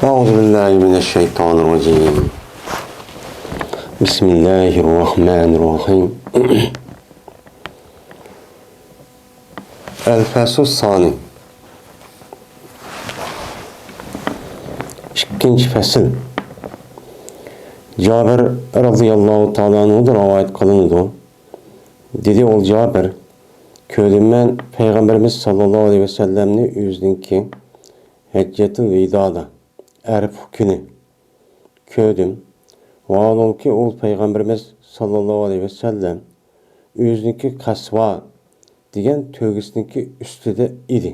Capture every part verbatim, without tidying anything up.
أعوذ بالله من الشيطان الرجيم. بسم الله الرحمن الرحيم. الفصل الثاني. ئىككىنچى پەسىل. جابىر رازىياللاھۇ تائالا ئەنھۇدىن رىۋايەت قىلىنىدۇ. دېدى ئۇ جابىر، كۆردۈم مەن پەيغەمبىرىمىز ساللاللاھۇ ئەلەيھى ۋەسەللەمنى ئۆزىنىڭكى ھەججەتۇل ۋىدادا، ئەرەپە كۈنى كۆردۈم. ۋاھالەنكى، ئۇ پەيغەمبىرىمىز ساللاللاھۇ ئەلەيھى ۋەسەللەم ئۆزىنىڭكى قەسۋا دېگەن تۆگىسىنىڭكى ئۈستىدە ئىدى.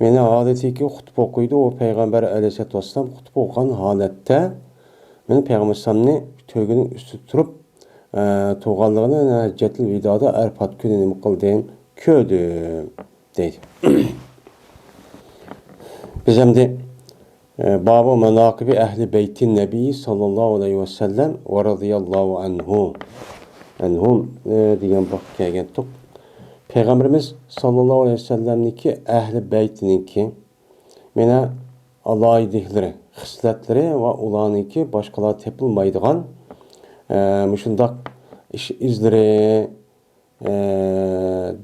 يەنى ھالىتىكى خۇتبە ئوقۇيدۇ. ئۇ پەيغەمبەر ئەلەيھىسسالاتۇ ۋەسسالام خۇتبە ئوقۇغان ھالەتتە مەن پەيغەمبەر ئەلەيھىسسالامنى تۆگىنىڭ ئۈستىدە تۇرۇپ، ئە، تۇرغانلىقىنى ھەججەتۇل ۋىدادا ئەرەپات كۈنى نېمە قىلدىم؟ كۆردۈم، دەيدۇ. بىز ئەمدى، ئە، بابۇ ماناقىبى ئەھلى بەيتى نەبىي ساللاللاھۇ ئەلەيھى ۋەسەللەم ۋە رازىياللاھۇ ئەنھۇ، ئەنھۇم، ئە، دېگەن بابقا كەلگەنتۇق. پەيغەمبىرىمىز ساللاللاھۇ ئەلەيھى ۋەسەللەمنىڭكى ئەھلى بەيتىنىڭكى مانا ئالاھىدىلىكلىرى، خىسلەتلىرى ۋە ئۇلارنىڭكى باشقىلار تېپىلمايدىغان، ئە، مۇشۇنداق ئىش ئىزلىرى، ئە،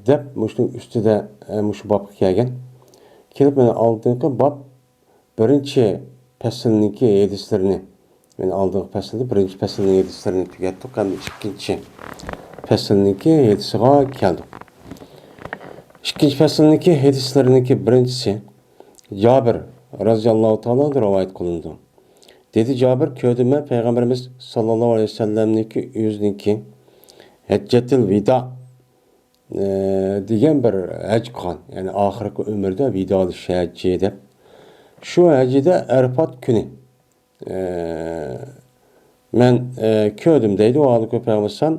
دەپ مۇشۇنىڭ ئۈستىدە، ئە، مۇشۇ بابقا كەلگەن. كېلىپ مانا ئالدىنقى باب بىرىنچى پەسىلنىڭكى ھەدىسلىرىنى، يەنى ئالدىنقى پەسىلدە بىرىنچى پەسىلنىڭ ھەدىسلىرىنى تۈگەتتۇق، ئەمدى ئىككىنچى پەسىلنىڭكى ھەدىسىغا كەلدۇق. ئىككىنچى پەسىلنىڭكى ھەدىسلىرىنىڭكى بىرىنچىسى جابىر رازىياللاھۇ تائالا ئەنھۇدىن رىۋايەت قىلىنىدۇ. دېدى جابىر، كۆردۈم مەن پەيغەمبىرىمىز ساللاللاھۇ ئەلەيھى ۋەسەللەمنىڭكى ئۆزىنىڭكى ھەججەتۇل ۋىدا، ئە، دېگەن بىر ھەج قىلغان، يەنى ئاخىرقى ئۆمرىدە ۋىدالىشىش ھەججى دەپ. شۇ ھەججىدە ئەرەپات كۈنى، ئە، مەن، ئە، كۆردۈم دەيدۇ، ھالىكى پەيغەمبەر ئەلەيھىسسالام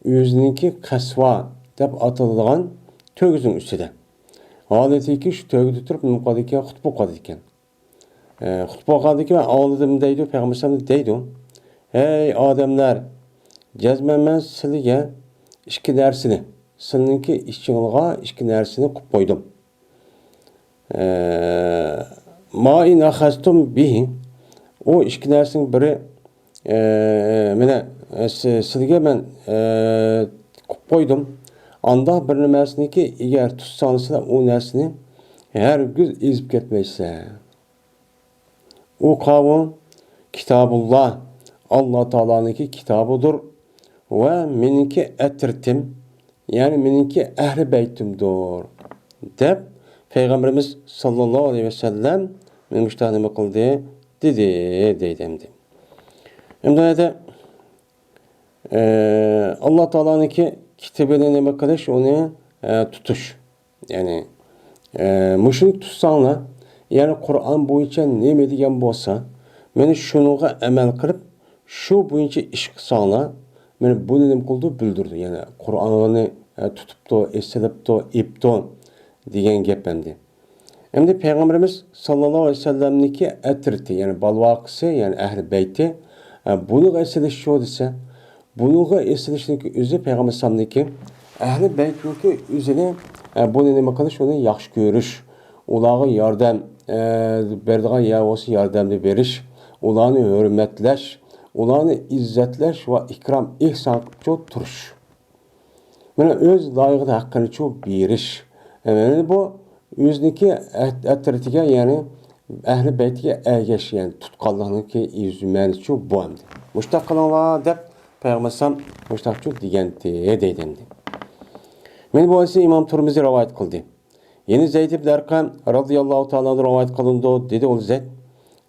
ئۆزىنىڭكى قەسۋا دەپ ئاتىلىدىغان تۆگىسىنىڭ ئۈستىدە. ھالىتىكى شۇ تۆگىدە تۇرۇپ نېمە قىلىدىكەن؟ خۇتبە ئوقۇيدىكەن. ئە، خۇتبە ئوقۇيدىكەن، مەن ئاڭلىدىم دەيدۇ، پەيغەمبەر ئەلەيھىسسالام دەيدۇ، ھەي ئادەملەر، جەزمەن مەن سىلىگە ئىككى نەرسىنى، سىلىنىڭكى ئىچىڭلارغا ئىككى نەرسىنى قىلىپ قويدۇم. ئە، ما ئىن ئەخەزتۇم بىھى، ئۇ ئىككى نەرسىنىڭ بىرى، ئە، مانا، ئە، سى-، سىلىگە مەن، ئە، قىلىپ قويدۇم. ئانداق بىر نېمەسىنىكى ئەگەر تۇتساڭلار سىلەر ئۇ نەرسىنى ھەرگىز ئېزىپ كەتمەيسىلەر. ئۇ قاۋۇ كىتابۇللا، ئاللا تائالانىڭكى كىتابىدۇر ۋە مېنىڭكى ئەترىتىم، يەنى مېنىڭكى ئەھلى بەيتىمدۇر، دەپ پەيغەمبىرىمىز ساللاللاھۇ ئەلەيھى ۋەسەللەم مېنى مۇشۇنداق نېمە قىلدى، دېدى، دەيدۇ ئەمدى. ئەمدى ئۇ يەردە، ئە، ئاللا تائالانىڭكى كىتابىنى نېمە قىلىش، ئۇنى، ئە، تۇتۇش. يەنى، ئە، مۇشۇنى تۇتساڭلار، يەنى قۇرئان بويىچە نېمە دېگەن بولسا، مانا شۇنىڭغا ئەمەل قىلىپ، شۇ بويىچە ئىش قىلساڭلار، مانا بۇنى نېمە قىلدى؟ بىلدۈردى. يەنى قۇرئاننى، ئە، تۇتۇپتۇ، ئېسىلىپتۇ، ئېپتۇ دېگەن گەپ ئەمدى. ئەمدى پەيغەمبىرىمىز ساللاللاھۇ ئەلەيھى ۋەسەللەمنىڭكى ئەترىتى، يەنى بالۋاقىسى، يەنى ئەھلى بەيتى، ئە، بۇنىڭغا ئېسىلىشچۇ دېسە، بۇنىڭغا ئېسىلىشنىڭكى ئۆزى پەيغەمبەر ئەلەيھىسسالامنىڭكى ئەھلى بەيتنىڭكى ئۆزىنى، ئە، بۇنى نېمە قىلىش، ئۇنى ياخشى كۆرۈش، ئۇلارغا ياردەم، ئە، بېرىدىغان يەر بولسا ياردەمنى بېرىش، ئۇلارنى ھۆرمەتلەش، ئۇلارنى ئىززەتلەش ۋە ئىكرام، ئېھسان قىلىپ تۇرۇش. مانا ئۆز لايىقىدا ھەققىنىچۇ بېرىش. مانا بۇ ئۆزىنىڭكى ئەت-، ئەترىتىگە، يەنى ئەھلى بەيتىگە ئەگەش، يەنى تۇتقانلىقنىڭكى ئۆز مەنىسىچۇ بۇ ئەمدى. مۇشۇنداق قىلىڭلار دەپ پەيغەمبەر ئەلەيھىسسالام مۇشۇنداقچۇ دېگەنتى دەيدۇ ئەمدى. مانا بۇ ھەدىسنى ئىمام تۇرمۇزى رىۋايەت قىلدى. يەنە زەيد ئىبن ئەرقەم رازىياللاھۇ تائالا ئەنھۇدىن رىۋايەت قىلىنىدۇ، دېدى ئۇ زەيد.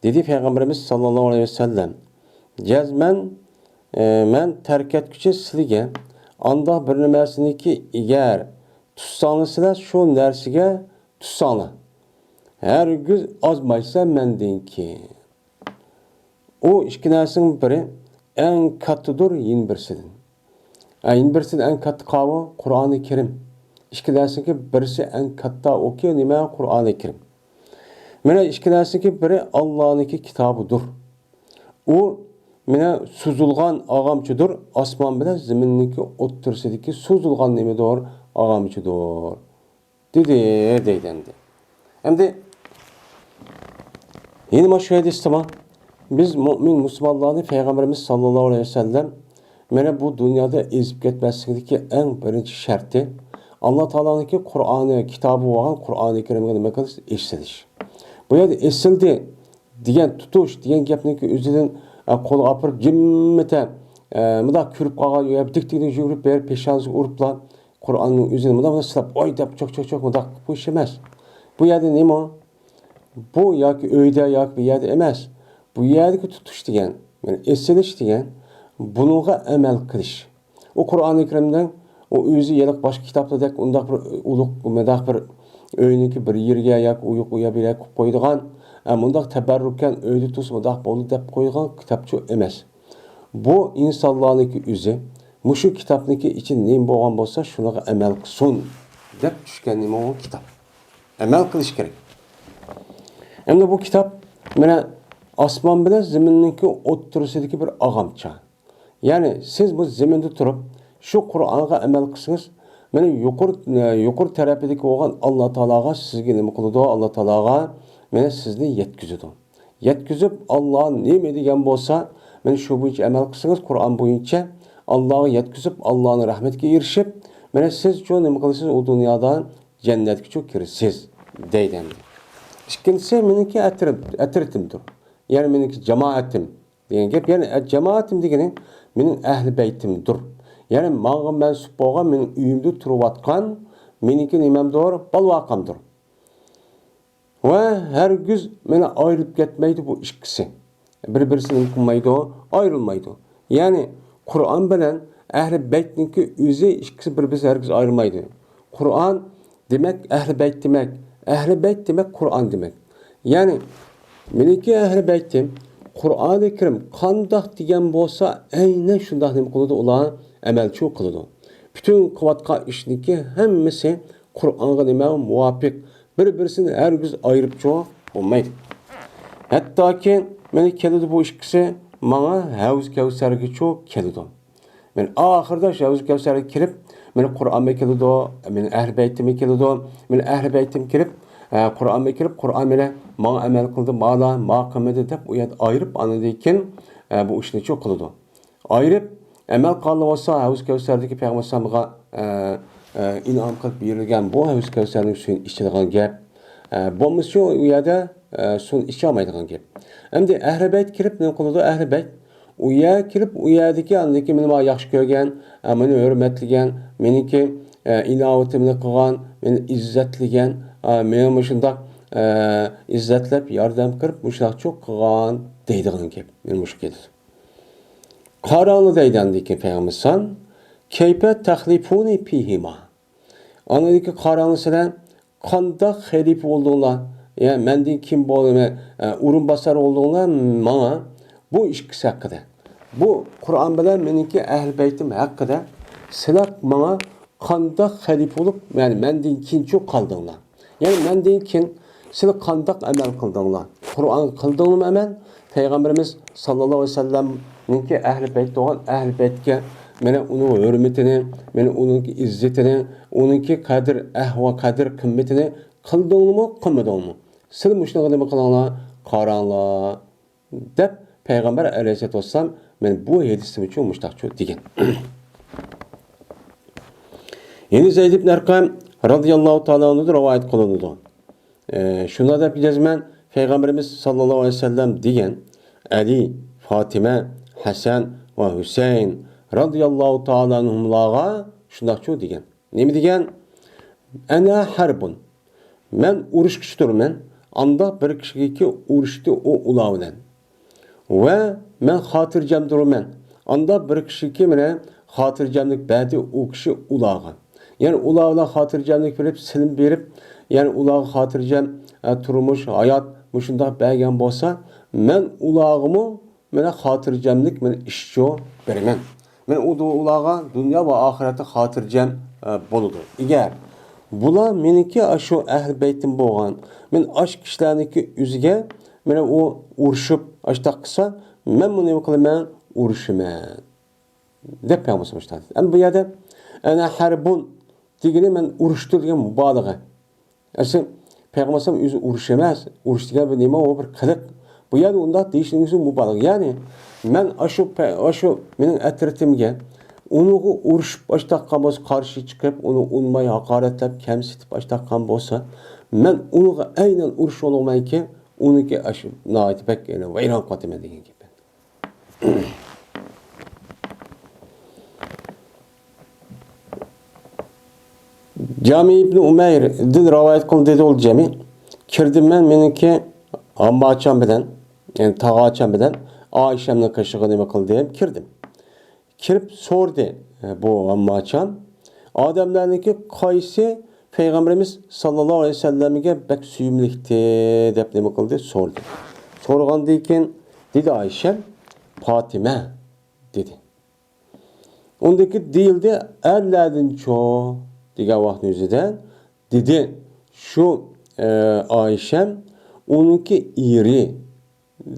دېدى پەيغەمبىرىمىز ساللاللاھۇ ئەلەيھى ۋەسەللەم، جەزمەن، ئە، مەن تەرك ئەتكۈچى سىلىگە ئانداق بىر نېمەسىنىكى ئىگەر تۇتساڭلار سىلەر شۇ نەرسىگە تۇتساڭلار. ھەرگىز ئازمايسىلەر مەندىن كېيىن. ئۇ ئىككى نەرسىنىڭ بىرى ئەڭ كاتتىدۇر يەنە بىرسىدىن. ئە، يەنە بىرسىدىن ئەڭ كاتتا قاۋۇ قۇرئانى كەرىم. ئىككى نەرسىنىڭكى بىرسى ئەڭ كاتتا ئۇكى نېمە؟ قۇرئانى كەرىم. مانا ئىككى نەرسىنىڭكى بىرى ئاللانىڭكى كىتابىدۇر. ئۇ مانا سوزۇلغان ئاغامچىدۇر، ئاسمان بىلەن زېمىننىڭكى ئوتتۇرىسىدىكى سوزۇلغان نېمىدۇر؟ ئاغامچىدۇر. دېدى، دەيدۇ ئەمدى. ئەمدى يەنە مانا شۇ ھەدىستىمۇ، بىز مۆمىن مۇسۇلمانلارنى پەيغەمبىرىمىز ساللاللاھۇ ئەلەيھى ۋەسەللەم مانا بۇ دۇنيادا ئېزىپ كەتمەسلىكىدىكى ئەڭ بىرىنچى شەرتى، ئاللا تائالانىڭكى قۇرئانى، كىتابى بولغان قۇرئانى كەرىمگە نېمە قىلىش؟ ئېسىلىش. بۇ يەردە ئېسىلدى دېگەن، تۇتۇش دېگەن گەپنىڭكى ئۆزىدىن، ئە، قولغا ئاپىرىپ جىممىتە، ئە، مۇنداق كۆرۈپ قالغان يا دىك-دىكىنى يۈگۈرۈپ بېرىپ پېشانىسىغا ئۇرۇپلا قۇرئاننىڭ ئۆزىنى مۇنداق، مۇنداق سىلاپ، «ۋاي» دەپ چوك-چوك-چوك مۇنداق قىلىپ قويۇش ئەمەس. بۇ يەردە نېمە؟ بۇ ياكى ئۆيدە ياكى بۇ يەردە ئەمەس. بۇ يەردىكى تۇتۇش دېگەن، يەنى ئېسىلىش دېگەن، بۇنىڭغا ئەمەل قىلىش. ئۇ قۇرئانى كەرىمنىڭ ئۇ ئۆزى ھېلىقى باشقا كىتابلاردەك ئۇنداق بىر ئۇلۇغ، مۇنداق بىر ئۆينىڭكى بىر يېرىگە ياكى ئۇيۇق ئۇيا بىر يەرگە قويۇپ قويىدىغان، ئە، مۇنداق تەبەررۇكەن ئۆيدە تۇرسا مۇنداق بولدى دەپ قويغان كىتابچۇ ئەمەس. بۇ ئىنسانلارنىڭكى ئۆزى، مۇشۇ كىتابنىڭكى ئىچىدە نېمە بولغان بولسا، شۇنىڭغا ئەمەل قىلسۇن دەپ چۈشكەن نېمە بۇ كىتاب. ئەمەل قىلىش كېرەك. ئەمدى بۇ كىتاب مانا ئاسمان بىلەن زېمىننىڭكى ئوتتۇرىسىدىكى بىر ئاغامچا. يەنى سىز بۇ زېمىندا تۇرۇپ، شۇ قۇرئانغا ئەمەل قىلسىڭىز، مانا يۇقىرى، يۇقىرى تەرىپىدىكى بولغان ئاللا تائالاغا سىزگە نېمە قىلىدۇ؟ ئاللا تائالاغا مانا سىزنى يەتكۈزىدۇ. يەتكۈزۈپ، ئاللا نېمە دېگەن بولسا، مانا شۇ بويىچە ئەمەل قىلسىڭىز، قۇرئان بويىچە ئاللاغا يەتكۈزۈپ، ئاللانىڭ رەھمىتىگە ئېرىشىپ، مانا سىزچۇ نېمە قىلىسىز؟ ئۇ دۇنيادا جەننەتكىچۇ كىرىسىز، دەيدۇ ئەمدى. ئىككىنچىسى، مېنىڭكى ئەترىت-، ئەترىتىمدۇر. يەنى مېنىڭكى جامائەتىم دېگەن گەپ. يەنى، ئە، جامائەتىم دېگىنى مېنىڭ ئەھلى بەيتىمدۇر. يەنى ماڭا مەنسۇپ بولغان، مېنىڭ ئۆيۈمدە تۇرۇۋاتقان، مېنىڭكى نېمەمدۇر؟ بالىۋاقامدۇر. ۋە ھەرگىز مانا ئايرىلىپ كەتمەيدۇ بۇ ئىككىسى. بىر-بىرسىنى نېمە قىلمايدۇ؟ ئايرىلمايدۇ. يەنى قۇرئان بىلەن ئەھلى بەيتنىڭكى ئۆزى ئىككىسى بىر-بىرسى ھەرگىز ئايرىلمايدۇ. قۇرئان دېمەك ئەھلى بەيت دېمەك، ئەھلى بەيت دېمەك قۇرئان دېمەك. يەنى مېنىڭكى ئەھلى بەيتىم قۇرئانى كەرىم قانداق دېگەن بولسا، ئەينەن شۇنداق نېمە قىلىدۇ، ئۇلار ئەمەلچۇ قىلىدۇ. پۈتۈن قىلىۋاتقان ئىشنىڭكى ھەممىسى قۇرئانغا نېمە مۇۋاپىق، بىر-بىرسىنى ھەرگىز ئايرىپچۇ بولمايدۇ. ھەتتاكى مانا كېلىدۇ بۇ ئىككىسى ماڭا ھەۋز كەۋسەرگىچۇ كېلىدۇ. مانا ئاخىرىدا شۇ ھەۋز كەۋسەرگە كىرىپ، مانا قۇرئانمۇ كېلىدۇ، مانا ئەھلى بەيتىمۇ كېلىدۇ، مانا ئەھلى بەيتىم كىرىپ، ئە، قۇرئانمۇ كىرىپ، قۇرئان مانا ماڭا ئەمەل قىلدى، مالا ما قىلمىدى دەپ ئۇ يەردە ئايرىپ، ئاندىن كېيىن، ئە، بۇ ئىشنىچۇ قىلىدۇ. ئايرىپ، ئەمەل قىلغانلار بولسا، ھەۋز كەۋسەردىكى پەيغەمبەر ئەلەيھىسسالامغا، ئە، ئە، ئىنئام قىلىپ بېرىلگەن بۇ ھەۋز كەۋسەرنىڭ سۈيىنى ئىچىدىغان گەپ. ئە، بولمىسا ئۇ يەردە، ئە، سۇنى ئىچەلمەيدىغان گەپ. ئەمدى ئەھلى بەيت كىرىپ نېمە قىلىدۇ؟ ئەھلى بەيت ئۇ يەرگە كىرىپ، ئۇ يەردىكى ئاندىن كېيىن مېنى مانا ياخشى كۆرگەن، ئە، مېنى ھۆرمەتلىگەن، مېنىڭكى، ئە، ئىناۋىتىمنى قىلغان، مېنى ئىززەتلىگەن، ئە، مېنى مۇشۇنداق، ئە، ئىززەتلەپ ياردەم قىلىپ مۇشۇنداقچۇ قىلغان دەيدىغان گەپ. مېنى مۇشۇ كېلىدۇ. قاراڭلار دەيدۇ ئاندىن كېيىن پەيغەمبەر ئەلەيھىسسالام، كەيپە تەخلىپۇنى پىھىما. ئاندىن كېيىن قاراڭلار سىلەر قانداق خەلىپە بولدۇڭلار؟ يا مەندىن كېيىن بولدى، ئە، ئورۇنباسار بولدۇڭلار ماڭا بۇ ئىككىسى ھەققىدە. بۇ قۇرئان بىلەن مېنىڭكى ئەھلى بەيتىم ھەققىدە سىلەر ماڭا قانداق خەلىپە بولۇپ، يەنى مەندىن كېيىنچۇ قالدىڭلار؟ يەنى مەندىن كېيىن سىلەر قانداق ئەمەل قىلدىڭلار؟ قۇرئانغا قىلدىڭلارمۇ ئەمەل؟ پەيغەمبىرىمىز ساللاللاھۇ ئەلەيھى ۋەسەللەمنىڭكى ئەھلى بەيت بولغان ئەھلى بەيتكە مانا ئۇنىڭ ھۆرمىتىنى، مانا ئۇنىڭكى ئىززىتىنى، ئۇنىڭكى قەدىر ئەھۋا، قەدىر قىممىتىنى قىلدىڭلارمۇ، قىلمىدىڭلارمۇ؟ سىلەر مۇشۇنىڭغا نېمە قىلىڭلار؟ قاراڭلار. دەپ پەيغەمبەر ئەلەيھىسسالاتۇ ۋەسسالام مانا بۇ ھەدىسىمۇچۇ مۇشتاقچۇ دېگەن. يەنە زەيد ئىبن ئەرقەم رازىياللاھۇ تائالا ئەنھۇدىن رىۋايەت قىلىنىدۇ. ئە، شۇنداق دەپ يازىمەن، پەيغەمبىرىمىز ساللاللاھۇ ئەلەيھى ۋەسەللەم دېگەن، ئەلى، فاتىمە، ھەسەن ۋە ھۈسەيىن رازىياللاھۇ تائالا ئەنھۇملارغا شۇنداقچۇ دېگەن. نېمە دېگەن؟ ئەنە ھەربۇن. مەن ئۇرۇشقا چىقىدۇرمەن، ئانداق بىر كىشىگىكى ئۇرۇشتى ئۇ ئۇلار بىلەن. ۋە مەن خاتىرجەمدۇرمەن، ئانداق بىر كىشىكى مانا خاتىرجەملىك بەردى ئۇ كىشى ئۇلارغا. يەنى ئۇلار بىلەن خاتىرجەملىك بېرىپ، سېلىم بېرىپ، يەنى ئۇلارغا خاتىرجەم، ئە، تۇرمۇش، ھايات مۇشۇنداق بەرگەن بولسا، مەن ئۇلارغىمۇ مانا خاتىرجەملىك، مانا ئىشچۇ بېرىمەن. مانا ئۇ، ئۇلارغا دۇنيا ۋە ئاخىرەتتە خاتىرجەم، ئە، بولىدۇ. ئەگەر بۇلار مېنىڭكى ئاشۇ ئەھلى بەيتىم بولغان، مانا ئاشۇ كىشىلەرنىڭكى ئۆزىگە، مانا ئۇ ئۇرۇشۇپ ئاشتاق قىلسا، مەنمۇ نېمە قىلىمەن؟ ئۇرۇشىمەن، دەپ پەيغەمبەر ئەلەيھىسسالام ئېيتتى. ئەمدى بۇ يەردە ئەنە ھەربۇن دېگىنى مەن ئۇرۇشتۇر دېگەن مۇبالىغە. ئەسلى پەيغەمبەر ئەلەيھىسسالام ئۆزى ئۇرۇش ئەمەس. ئۇرۇش دېگەن بىر نېمە، ئۇ بىر قىلىق. بۇ يەردە ئۇنداق دېيىشنىڭ ئۆزى مۇبالىغە. يەنى مەن ئاشۇ پە-، ئاشۇ مېنىڭ ئەترىتىمگە ئۇنىڭغا ئۇرۇشۇپ ئاشتاققان بولسا، قارشى چىقىپ، ئۇنى ئۇنماي، ھاقارەتلەپ، كەمسىتىپ ئاشتاققان بولسا، مەن ئۇنىڭغا ئەينەن ئۇرۇش بولغۇمەنكى، ئۇنىڭكى ئاشۇ ناھايىتى بەك، يەنى ۋەيران قىلىۋاتىمەن دېگەن گەپ. جامى ئىبن ئۇمەيردىن رىۋايەت قىلدى، دېدى ئۇ جامى. كىردىم مەن مېنىڭكى ھامماچام بىلەن، يەنى تاغاچام بىلەن ئائىشەمنىڭ قېشىغا نېمە قىلدىم، كىردىم. كىرىپ سورىدى، ئە، بۇ ھامماچام، ئادەملەرنىڭكى قايسى پەيغەمبىرىمىز ساللاللاھۇ ئەلەيھى ۋەسەللەمگە بەك سۆيۈملۈكتى دەپ نېمە قىلدى، سورىدى. سورىغاندىن كېيىن دېدى ئائىشەم، پاتىمە دېدى. ئۇندىكى دېيىلدى، ئەرلەردىنچۇ دېگەن ۋاقىتنىڭ ئۆزىدە دېدى، شۇ، ئە، ئائىشەم ئۇنىڭكى ئېرى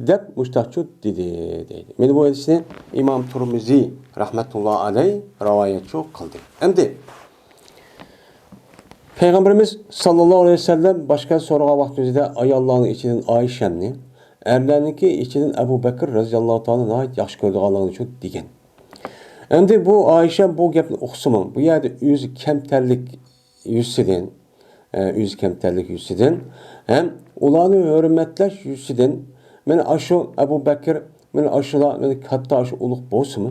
دەپ مۇشتاقچۇ دېدى، دەيدۇ. مانا بۇ ھەدىسنى ئىمام تۇرمۇزى رەھمەتۇللا ئەلەي رىۋايەتچۇ قىلدى. ئەمدى پەيغەمبىرىمىز ساللاللاھۇ ئەلەيھى ۋەسەللەم باشقا سورىغان ۋاقتىمىزدا ئاياللارنىڭ ئىچىدىن ئائىشەمنى، ئەرلەرنىڭكى ئىچىدىن ئەبۇ بەكىر رەزىياللاھۇ تائالا ناھايىتى ياخشى كۆرىدىغانلىقىنى شۇ دېگەن. ئەمدى بۇ ئائىشەم بۇ گەپنى ئۇقسىمۇ، بۇ يەردە ئۆزى كەمتەرلىك يۈزىسىدىن، ئە، ئۆزى كەمتەرلىك يۈزىسىدىن ھەم ئۇلارنى ھۆرمەتلەش يۈزىسىدىن، مانا ئاشۇ ئەبۇ بەكىر، مانا ئاشۇلار، مانا كاتتا، ئاشۇ ئۇلۇغ بولسىمۇ،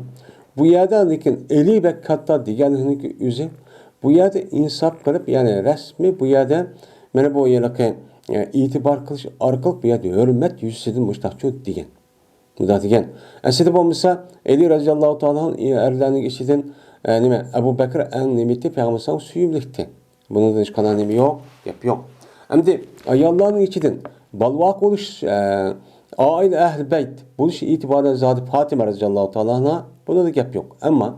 بۇ يەردە لېكىن ئەلى بەك كاتتا دېگەننىڭكى ئۆزى، بۇ يەردە ئىنساپ قىلىپ، يەنى رەسمىي بۇ يەردە مانا بۇ ھېلىقى، ئە، ئېتىبار قىلىش ئارقىلىق بۇ يەردە ھۆرمەت يۈزىسىدىن مۇشتاقچۇ دېگەن. مۇنداق دېگەن. ئەسلىدە بولمىسا، ئەلى رەزىياللاھۇ تائالا ئەرلەرنىڭ ئىچىدىن، ئە، نېمە، ئەبۇ بەكىر ئەڭ نېمىتى، پەيغەمبەر سەللەللاھۇ ئەلەيھى ۋەسەللەم سۆيۈملۈكتى. بۇنىڭدا ھېچقانداق نېمە يوق، گەپ يوق. ئەمدى ئاياللارنىڭ ئىچىدىن بالۋاق بولۇش، ئە، ئائىلە ئەھلى بەيت بولۇش ئېتىبارى زادى پاتىمە رەزىياللاھۇ تائالا ئەنھا، بۇنىڭدا گەپ يوق. ئەمما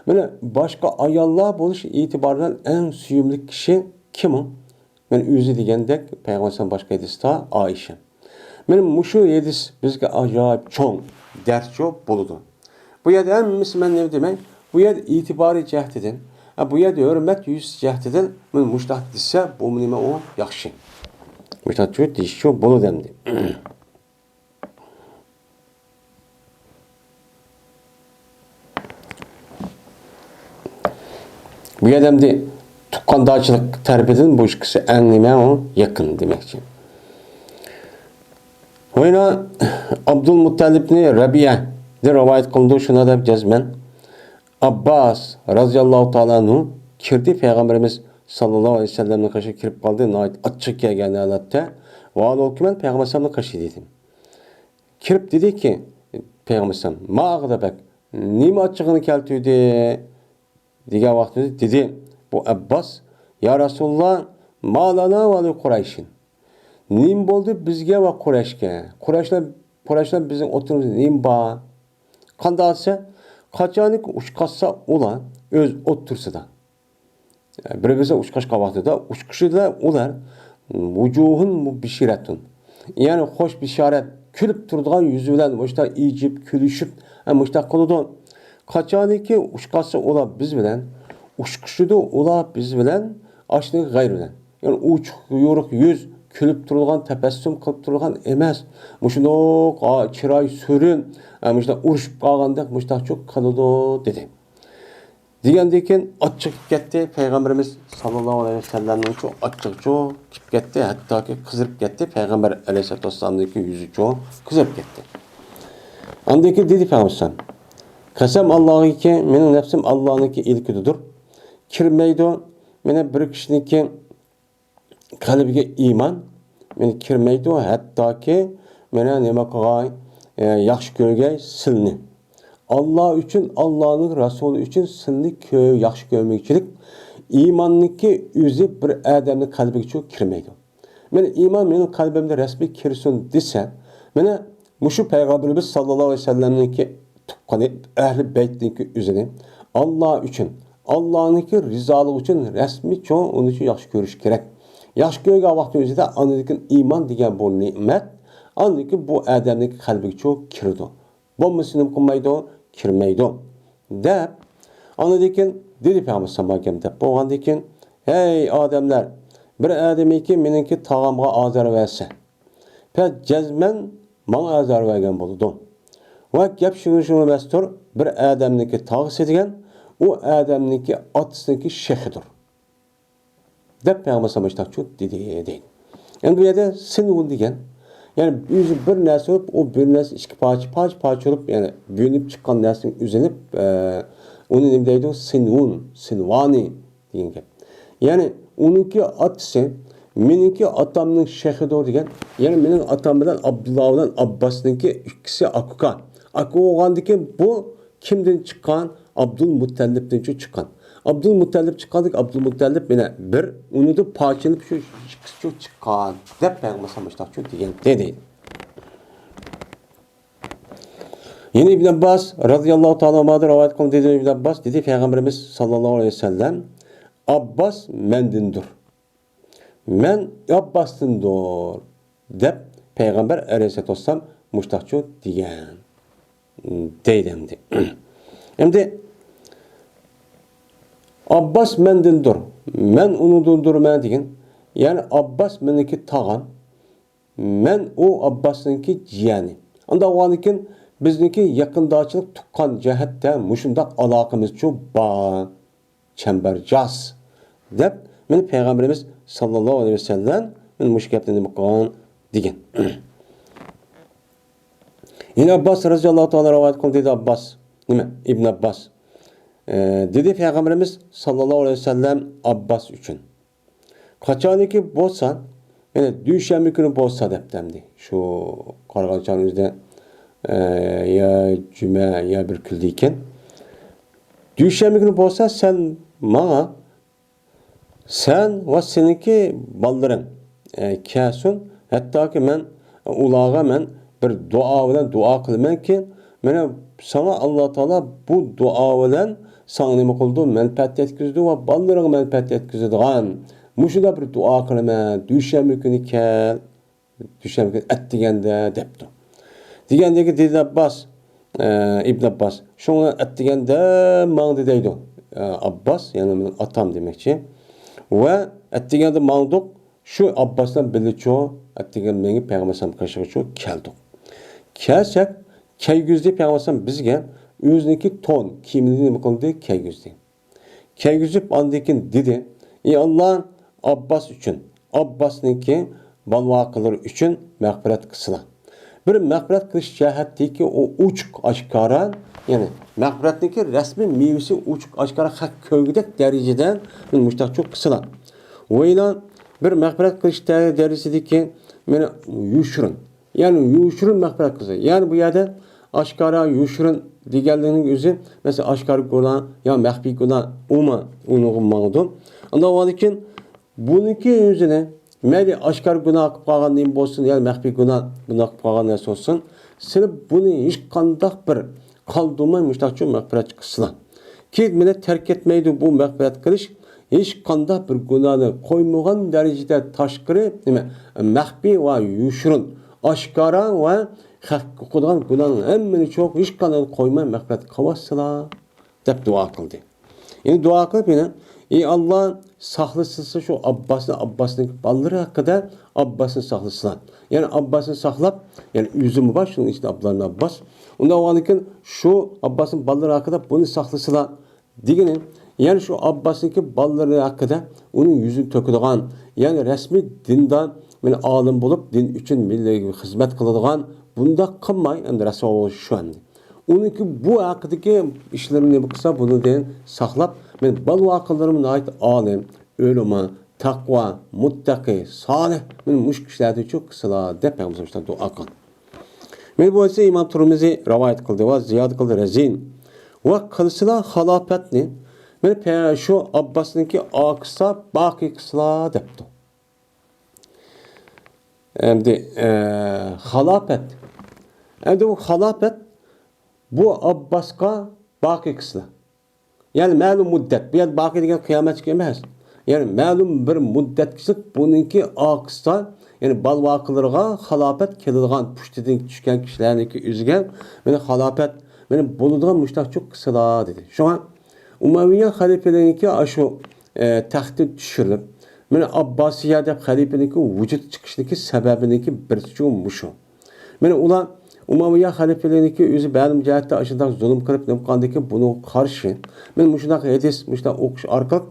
مانا باشقا ئاياللار بولۇش ئېتىبارى بىلەن ئەڭ سۆيۈملۈك كىشى كىم ئۇ؟ مەن ئۆزى دېگەندەك، پەيغەمبەر باشقا ھەدىستە ئائىشە. مانا مۇشۇ ھەدىس بىزگە ئاجايىپ چوڭ دەرسچۇ بولىدۇ. بۇ يەردە ھەممىسى مەن نېمە دېمەي، بۇ يەردە ئېتىبارى جەھىتىدىن، ھە، بۇ يەردە ھۆرمەت يۈزىسى جەھىتىدىن مانا مۇشۇنداق دېسە، بۇمۇ نېمە ئۇ ياخشى. مۇشۇنداق دېيىشچۇ بولىدۇ ئەمدى. بۇ يەردە ئەمدى تۇغقاندارچىلىق تەرىپىدىن بۇ ئىككىسى ئەڭ نېمە ئۇ يېقىن دېمەكچى. ۋەينا ئابدۇلمۇتتەلىبنى رەبىئەدىن رىۋايەت قىلىنىدۇ، شۇنى دەپ جەزمەن. ئابباس رازىياللاھۇ تائالا ئەنھۇ كىردى، پەيغەمبىرىمىز ساللاللاھۇ ئەلەيھى ۋەسەللەمنىڭ قېشىغا كىرىپ قالدى، ناھايىتى ئاچچىقى كەلگەن ھالەتتە، ۋە ئانا ئوكۇمەن پەيغەمبەر ئەلەيھىسسالامنىڭ قېشىدا دېدى. كىرىپ دېدىكى، پەيغەمبەر ئەلەيھىسسالام، ما ئاغدەبەك، نېمە ئاچچىقىنى كەلتۈردى؟ دېگەن ۋاقتىدا دېدى بۇ ئەبباس، يا رەسۇلاللا، ما لەنا ۋە لە قۇرەيشىن. نېمە بولدى بىزگە ۋە قۇرەيشكە؟ قۇرەيشلار، قۇرەيشلار بىزنىڭ ئوتتۇرىمىزدا نېمە بار؟ قانداق دېسە، قاچانكى ئۇچقاچسا ئۇلار ئۆز ئوتتۇرىسىدا. بىر-بىرسىگە ئۇچقاچقان ۋاقتىدا ئۇچقۇچىدا ئۇلار ۋۇجۇھۇن مۇبشىرەتۇن. يەنى خوش بېشارەت، كۈلۈپ تۇرىدىغان يۈزى بىلەن مۇشتا ئىجىپ، كۈلۈشۈپ، ھە، مۇشتا قىلىدۇ. قاچانكى ئۇچقاچسا ئۇلار بىز بىلەن، ئۇچقۇچىدا ئۇلار بىز بىلەن، ئاشنى غەيرى بىلەن. يەنى ئوچۇق يورۇق يۈز، كۈلۈپ تۇرىدىغان، تەبەسسۇم قىلىپ تۇرىدىغان ئەمەس. مۇشۇنداق، ئا، چىراي سۈرۈن، ھە، مۇشۇنداق ئۇرۇشۇپ قالغاندەك مۇشتاقچۇ قىلىدۇ، دېدى. دېگەندىن كېيىن ئاچچىقى كەتتى، پەيغەمبىرىمىز ساللاللاھۇ ئەلەيھى ۋەسەللەمنىڭچۇ ئاچچىقىچۇ كېلىپ كەتتى، ھەتتاكى قىزىرىپ كەتتى، پەيغەمبەر ئەلەيھىسسالاتۇ ۋەسسالامنىڭكى يۈزىچۇ قىزىرىپ كەتتى. ئاندىن كېيىن دېدى پەيغەمبەر، قەسەم ئاللاغىكى، مېنىڭ نەپسىم ئاللانىڭكى ئىلكىدىدۇر، كىرمەيدۇ، مېنىڭ بىر كىشىنىڭكى قەلبىگە ئىمان، مېنى كىرمەيدۇ، ھەتتاكى مېنى نېمە قىلغاي، ئە، ياخشى كۆرگەي سىلنى. ئاللا ئۈچۈن، ئاللانىڭ رەسۇلى ئۈچۈن سىلنى كۆ-، ياخشى كۆرمىگۈچىلىك ئىماننىڭكى ئۆزى بىر ئادەمنىڭ قەلبىگىچۇ كىرمەيدۇ. مېنى ئىمان مېنىڭ قەلبىمدە رەسمىي كىرسۇن دېسە، مېنى مۇشۇ پەيغەمبىرىمىز ساللاللاھۇ ئەلەيھى ۋەسەللەمنىڭكى تۇغقىنى، ئەھلى بەيتنىڭكى ئۆزىنى ئاللا ئۈچۈن، ئاللانىڭكى رىزالىقى ئۈچۈن رەسمىيچۇ ئۇنى ياخشى كۆرۈش كېرەك. ياخشى كۆرگەن ۋاقتى ئۆزىدە ئاندىن كېيىن ئىمان دېگەن بۇ نېمەت، ئاندىن كېيىن بۇ ئادەمنىڭكى قەلبىگىچۇ كىرىدۇ. بولمىسا نېمە قىلمايدۇ؟ كىرمەيدۇ. دەپ، ئاندىن كېيىن دېدى پەيغەمبەر ساللاللاھۇ ئەلەيھى ۋەسەللەم دەپ بولغاندىن كېيىن، ھەي ئادەملەر، بىر ئادەمكى مېنىڭكى تاغامغا ئازار بەرسە، پەس جەزمەن ماڭا ئازار بەرگەن بولىدۇ. ۋە گەپ شۇنىڭ ئۈچۈن ئەمەستۇر، بىر ئادەمنىڭكى تاغىسى دېگەن ئۇ ئادەمنىڭكى ئاتىسىنىڭكى شېخىدۇر، دەپ پەيغەمبەر ئەلەيھىسسالام مۇشۇنداقچۇ دېدى، دەيدۇ. ئەمدى بۇ يەردە سىنۋۇن دېگەن، يەنى ئۆزى بىر نەرسە بولۇپ، ئۇ بىر نەرسە ئىككى پارچە، پارچە، پارچە بولۇپ، يەنى بۆلۈنۈپ چىققان نەرسىنى ئۈزۈلۈپ، ئە، ئۇنى نېمە دەيدۇ؟ سىنۋۇن، سىنۋانى دېگەن گەپ. يەنى ئۇنىڭكى ئاتىسى مېنىڭكى ئاتامنىڭ شېخىدۇر دېگەن. يەنى مېنىڭ ئاتام بىلەن ئابدۇللا بىلەن ئابباسنىڭكى ئىككىسى ئاكا-ئۇكا. ئاكا بولغاندىكىن بۇ كىمدىن چىققان؟ ئابدۇلمۇتتەلىپتىنچۇ چىققان. ئابدۇلمۇتتەلىپ چىققاندىكىن ئابدۇلمۇتتەلىپ يەنە بىر، ئۇنىڭدىن پارچىلىنىپ شۇ ئىككىسىچۇ چىققان، دەپ پەيغەمبەر ئەلەيھىسسالام مۇشۇنداقچۇ دېگەن، دېدى. يەنە ئىبن ئابباس رازىياللاھۇ تائالا ئەنھۇدىن رىۋايەت قىلىندى، دېدى ئىبن ئابباس، دېدى پەيغەمبىرىمىز ساللاللاھۇ ئەلەيھى ۋەسەللەم، ئابباس مەندىندۇر، مەن ئابباستىندۇر، دەپ پەيغەمبەر ئەلەيھىسسالاتۇ ۋەسسالام مۇشتاقچۇ دېگەن، دەيدۇ ئەمدى. ئەمدى ئابباس مەندىندۇر، مەن ئۇنىڭدىندۇرمەن دېگەن. يەنى ئابباس مېنىڭكى تاغام، مەن ئۇ ئابباسنىڭكى جىيەنى. ئانداق بولغاندىكىن بىزنىڭكى يېقىنداشلىق تۇغقان جەھەتتە مۇشۇنداق ئالاقىمىزچۇ بار. چەمبەرجاس، دەپ مېنى پەيغەمبىرىمىز ساللاللاھۇ ئەلەيھى ۋەسەللەم مېنى مۇشۇ گەپنى نېمە قىلغان دېگەن. يەنە ئابباس رازىياللاھۇ تائالا رىۋايەت قىلدى، دېدى ئابباس. نېمە؟ ئىبن ئابباس. ئە، دېدى پەيغەمبىرىمىز ساللاللاھۇ ئەلەيھى ۋەسەللەم ئابباس ئۈچۈن. قاچانكى بولسا، يەنى دۈشەنبە كۈنى بولسا دەپتۇ ئەمدى. شۇ قارىغان چاغنىڭ ئۆزىدە، ئە، يا جۈمە، يا بىر كۈندە ئىكەن. دۈشەنبە كۈنى بولسا سەن ماڭا، سەن ۋە سېنىڭكى بالىلىرىڭ، ئە، كەلسۇن. ھەتتاكى مەن ئۇلارغا مەن بىر دۇئا بىلەن دۇئا قىلىمەنكى، مانا ساڭا ئاللا تائالا بۇ دۇئا بىلەن ساڭا نېمە قىلىدۇ؟ مەنپەئەت يەتكۈزىدۇ ۋە بالىلىرىڭغا مەنپەئەت يەتكۈزىدىغان. مۇشۇنداق بىر دۇئا قىلىمەن، دۈشەنبە كۈنى كەل، دۈشەنبە كۈنى ئەتىگەندە، دەپتۇ. دېگەندىكى دېدى ئابباس، ئە، ئىبن ئابباس، شۇڭا ئەتىگەندە ماڭدى دەيدۇ. ئە، ئابباس، يەنى مېنىڭ ئاتام دېمەكچى. ۋە ئەتىگەندە ماڭدۇق، شۇ ئابباس بىلەن بىللىچۇ، ئەتىگەن مېڭىپ پەيغەمبەر ئەلەيھىسسالام قېشىغىچۇ كەلدۇق. كەلسەك، كەلگۈزدى پەيغەمبەر ئەلەيھىسسالام بىزگە ئۆزىنىڭكى تون كىيىمىنى نېمە قىلدى؟ كەلگۈزدى. كەلگۈزۈپ ئاندىن كېيىن دېدى، ئى ئاللا، ئابباس ئۈچۈن، ئابباسنىڭكى بالىۋاقىلىرى ئۈچۈن مەغپىرەت قىلسىلا. بىر مەغپىرەت قىلىش جەھەتتىكى ئۇ ئوچۇق ئاشكارا، يەنى مەغپىرەتنىڭكى رەسمىي مېۋىسى ئوچۇق ئاشكارا خەق كۆرگۈدەك دەرىجىدە مېنى مۇشتاقچۇ قىلسىلا. ۋەيلا، بىر مەغپىرەت قىلىش دە-، دەرىجىسىدىكى مېنى يوشۇرۇن، يەنى يوشۇرۇن مەغپىرەت قىلسا. يەنى بۇ يەردە ئاشكارا، يوشۇرۇن دېگەنلىكنىڭ ئۆزى، مەسىلەن، ئاشكارا گۇناھ يا مەخپىي گۇناھ، ئۇمۇ ئۇنىڭغا ماڭىدۇ. ئاندىن كېيىن بۇنىڭكى ئۆزىنى، مەيلى ئاشكارا گۇناھ قىلىپ قالغان نېمە بولسۇن، يا مەخپىي گۇناھ، گۇناھ قىلىپ قالغان نەرسە بولسۇن، سېلىپ بۇنى ھېچقانداق بىر قالدۇرماي مۇشتاقچۇ مەغپىرەت قىلسىلا. كېيىن مېنى تەرك ئەتمەيدۇ بۇ مەغپىرەت قىلىش، ھېچقانداق بىر گۇناھنى قويمىغان دەرىجىدە تاشقىرى، نېمە، مەخپىي ۋە يوشۇرۇن، ئاشكارا ۋە خەققە ئۇقىدىغان گۇناھنىڭ ھەممىنى چوق ھېچقانداق قويماي مەغپىرەت قىلىۋاتسىلا، دەپ دۇئا قىلدى. يەنى دۇئا قىلىپ يەنە، ئى ئاللا، ساقلىسىلا شۇ ئابباسنى، ئابباسنىڭ بالىلىرى ھەققىدە ئابباسنى ساقلىسىلا. يەنى ئابباسنى ساقلاپ، يەنى ئۆزىمۇ بار شۇنىڭ ئىچىدە ئابدۇللا ئىبن ئابباس. ئۇنداق بولغاندىكىن شۇ ئابباسنىڭ بالىلىرى ھەققىدە بۇنى ساقلىسىلا دېگىنى، يەنى شۇ ئابباسنىڭكى بالىلىرى ھەققىدە ئۇنىڭ يۈزىنى تۆكىدىغان، يەنى رەسمىي دىندا مېنى ئالىم بولۇپ، دىن ئۈچۈن مىللەتكە خىزمەت قىلىدىغان، بۇنداق قىلماي، ئەمدى رەسۋا بولۇش شۇ ئەمدى. ئۇنىڭكى بۇ ھەققىدىكى ئىشلىرىنى نېمە قىلسا، بۇنىڭدىن ساقلاپ، مېنىڭ بالىۋاقىلىرىم ناھايىتى ئالىم، ئۆلىما، تەقۋا، مۇتتەقى، سالىھ، مېنى مۇشۇ كىشىلەردىن چوق قىلسىلا، دەپ پەيغەمبەر شۇنداق دۇئا قىلغان. مېنى بولسا ئىمام تۇرمىزى رىۋايەت قىلدى ۋە زىيادە قىلدى رەزىن. ۋە قىلسىلا خالاپەتنى، مېنى پە-، شۇ ئابباسنىڭكى ئاكىسىغا باقىي قىلسىلا، دەپتۇ. ئەمدى، ئە، خالاپەت. ئەمدى بۇ خالاپەت بۇ ئابباسقا باقىي قىلسىلا. يەنى مەلۇم مۇددەت. بۇ يەردە باقىي دېگەن قىيامەتكىچە ئەمەس. يەنى مەلۇم بىر مۇددەتكىچە بۇنىڭكى ئاكىسىغا، يەنى بالىۋاقىلىرىغا خالاپەت كېلىدىغان، پۇشتىدىن چۈشكەن كىشىلەرنىڭكى ئۆزىگە مېنى خالاپەت، مېنى بولىدىغان مۇشتاقچۇ قىلسىلا، دېدى. شۇڭا ئۇمەۋىيە خەلىپىلىرىنىڭكى ئاشۇ، ئە، تەختتىن چۈشۈرۈلۈپ، مانا ئابباسىيە دەپ خەلىپىنىڭكى ۋۇجۇدقا چىقىشىنىڭكى سەۋەبىنىڭكى بىرسىچۇ مۇشۇ. مانا ئۇلار ئۇمەۋىيە خەلىپىلىرىنىڭكى ئۆزى مەلۇم جەھەتتە ئاشۇنداق زۇلۇم قىلىپ، نېمە قىلغاندىكىن بۇنىڭغا قارشى. مانا مۇشۇنداق ھەدىس، مۇشۇنداق ئوقۇش ئارقىلىق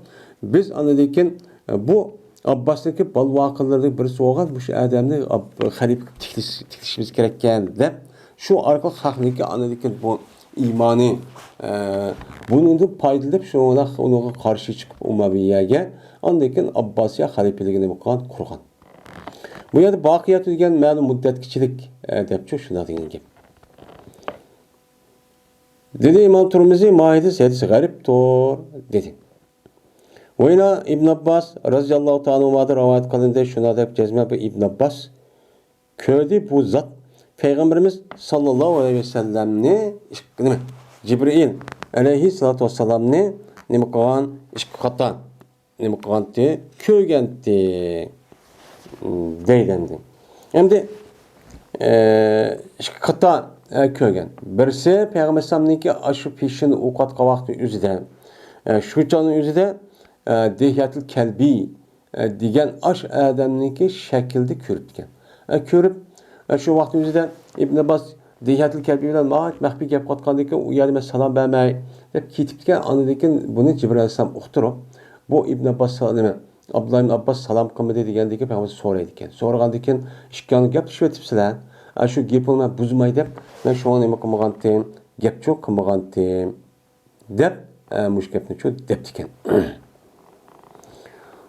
بىز ئاندىن كېيىن، ئە، بۇ ئابباسنىڭكى بالىۋاقىلىرىنىڭ بىرسى بولغان مۇشۇ ئادەمنى ئاب-، خەلىپىگە تىكلىش، تىكلىشىمىز كېرەككەن دەپ، شۇ ئارقىلىق خەقنىڭكى ئاندىن كېيىن بۇ ئىمانى، ئە، بۇنىڭدىن پايدىلىنىپ، شۇڭا ئۇنىڭغا قارشى چىقىپ ئۇمەۋىيەگە، ئاندىن كېيىن ئابباسىيە خەلىپىلىكىنى نېمە قىلغان؟ قۇرغان. بۇ يەردە باقىيەتۇ دېگەن مەلۇم مۇددەتكىچىلىك، ئە، دەپچۇ شۇنداق دېگەن گەپ. دېدى ئىمام تۇرمۇزى، ما ھەدىس، ھەدىس غەرىبتۇر، دېدى. ۋەيلا ئىبن ئابباس رەزىياللاھۇ تائالا ئەنھۇمادىن رىۋايەت قىلىندى، شۇنداق دەپ جەزمەن بۇ ئىبن ئابباس كۆردى بۇ زات پەيغەمبىرىمىز ساللاللاھۇ ئەلەيھى ۋەسەللەمنى ئىش-، نېمە، جىبرىئىل ئەلەيھىسسالاتۇ ۋەسسالامنى نېمە قىلغان؟ ئىككى قاتا نېمە قىلغانتى؟ كۆرگەنتى، دەيدۇ ئەمدى. ئەمدى، ئە، ئىككى قاتا، ئە، كۆرگەن. بىرسى پەيغەمبەر ئەلەيھىسسالامنىڭكى ئاشۇ پېشىنى ئوقۇۋاتقان ۋاقتى ئۆزىدە، ئە، شۇ چاغنىڭ ئۆزىدە، ئە، دىھيەتۇل كەلبى، ئە، دېگەن ئاش ئادەمنىڭكى شەكلىدە كۆرۈپتىكەن. ئە، كۆرۈپ، ئە، شۇ ۋاقىتنىڭ ئۆزىدە ئىبن ئابباس دىھيەتۇل كەلبى بىلەن ماڭا مەخپىي گەپ قىلىۋاتقاندىن كېيىن، ئۇ يەردە مەن سالام بەرمەي دەپ كېتىپتىكەن. ئاندىن كېيىن بۇنى جىبرىئىل ئەلەيھىسسالام ئۇقتۇرۇپ، بۇ ئىبن ئابباس سا-، نېمە، ئابدۇللا ئىبن ئابباس سالام قىلمىدى دېگەندىن كېيىن پەيغەمبەر سورايدىكەن. سورىغاندىن كېيىن، ئىككىڭلار گەپلىشىۋېتىپسىلەر. ئە، شۇ گېپىڭنى مەن بۇزماي دەپ، مەن شۇڭا نېمە قىلمىغانتىم، گەپچۇ قىلمىغانتىم. دەپ، ئە، مۇشۇ گەپنىچۇ دەپتىكەن.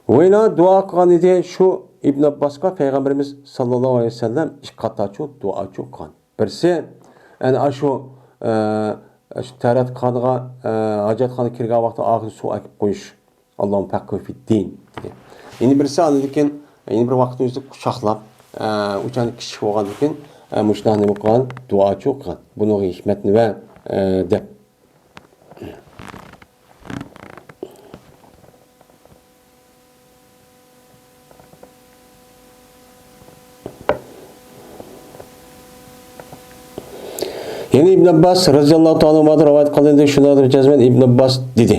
ۋەيلا دۇئا قىلغان ئىدى شۇ ئىبن ئابباسقا پەيغەمبىرىمىز ساللاللاھۇ ئەلەيھى ۋەسەللەم ئىككى قاتارچۇ دۇئاچۇ قىلغان. بىرسى، ئەنە ئاشۇ، ئە، ئاشۇ تەرەتخانىغا، ئە، ھاجەتخانىغا كىرگەن ۋاقتىدا ئاغزىغا سۇ ئەكىپ قويۇش. اللهم فقهه في الدين دېدى. يەنە بىرسى ئاندىن كېيىن، يەنە بىر ۋاقىتنىڭ ئۆزىدە قۇچاقلاپ، ئە، ئۇ چاغدا كىچىك بولغاندىن كېيىن، ئە، مۇشۇنداق نېمە قىلغان، دۇئاچۇ قىلغان. بۇنىڭغا ھېكمەتنى بەر، ئە، دەپ. يەنە ئىبن ئابباس رەزىياللاھۇ تائالا ئەنھۇمادىن رىۋايەت قىلىندى، شۇنداق دەپ جەزمەن ئىبن ئابباس دېدى.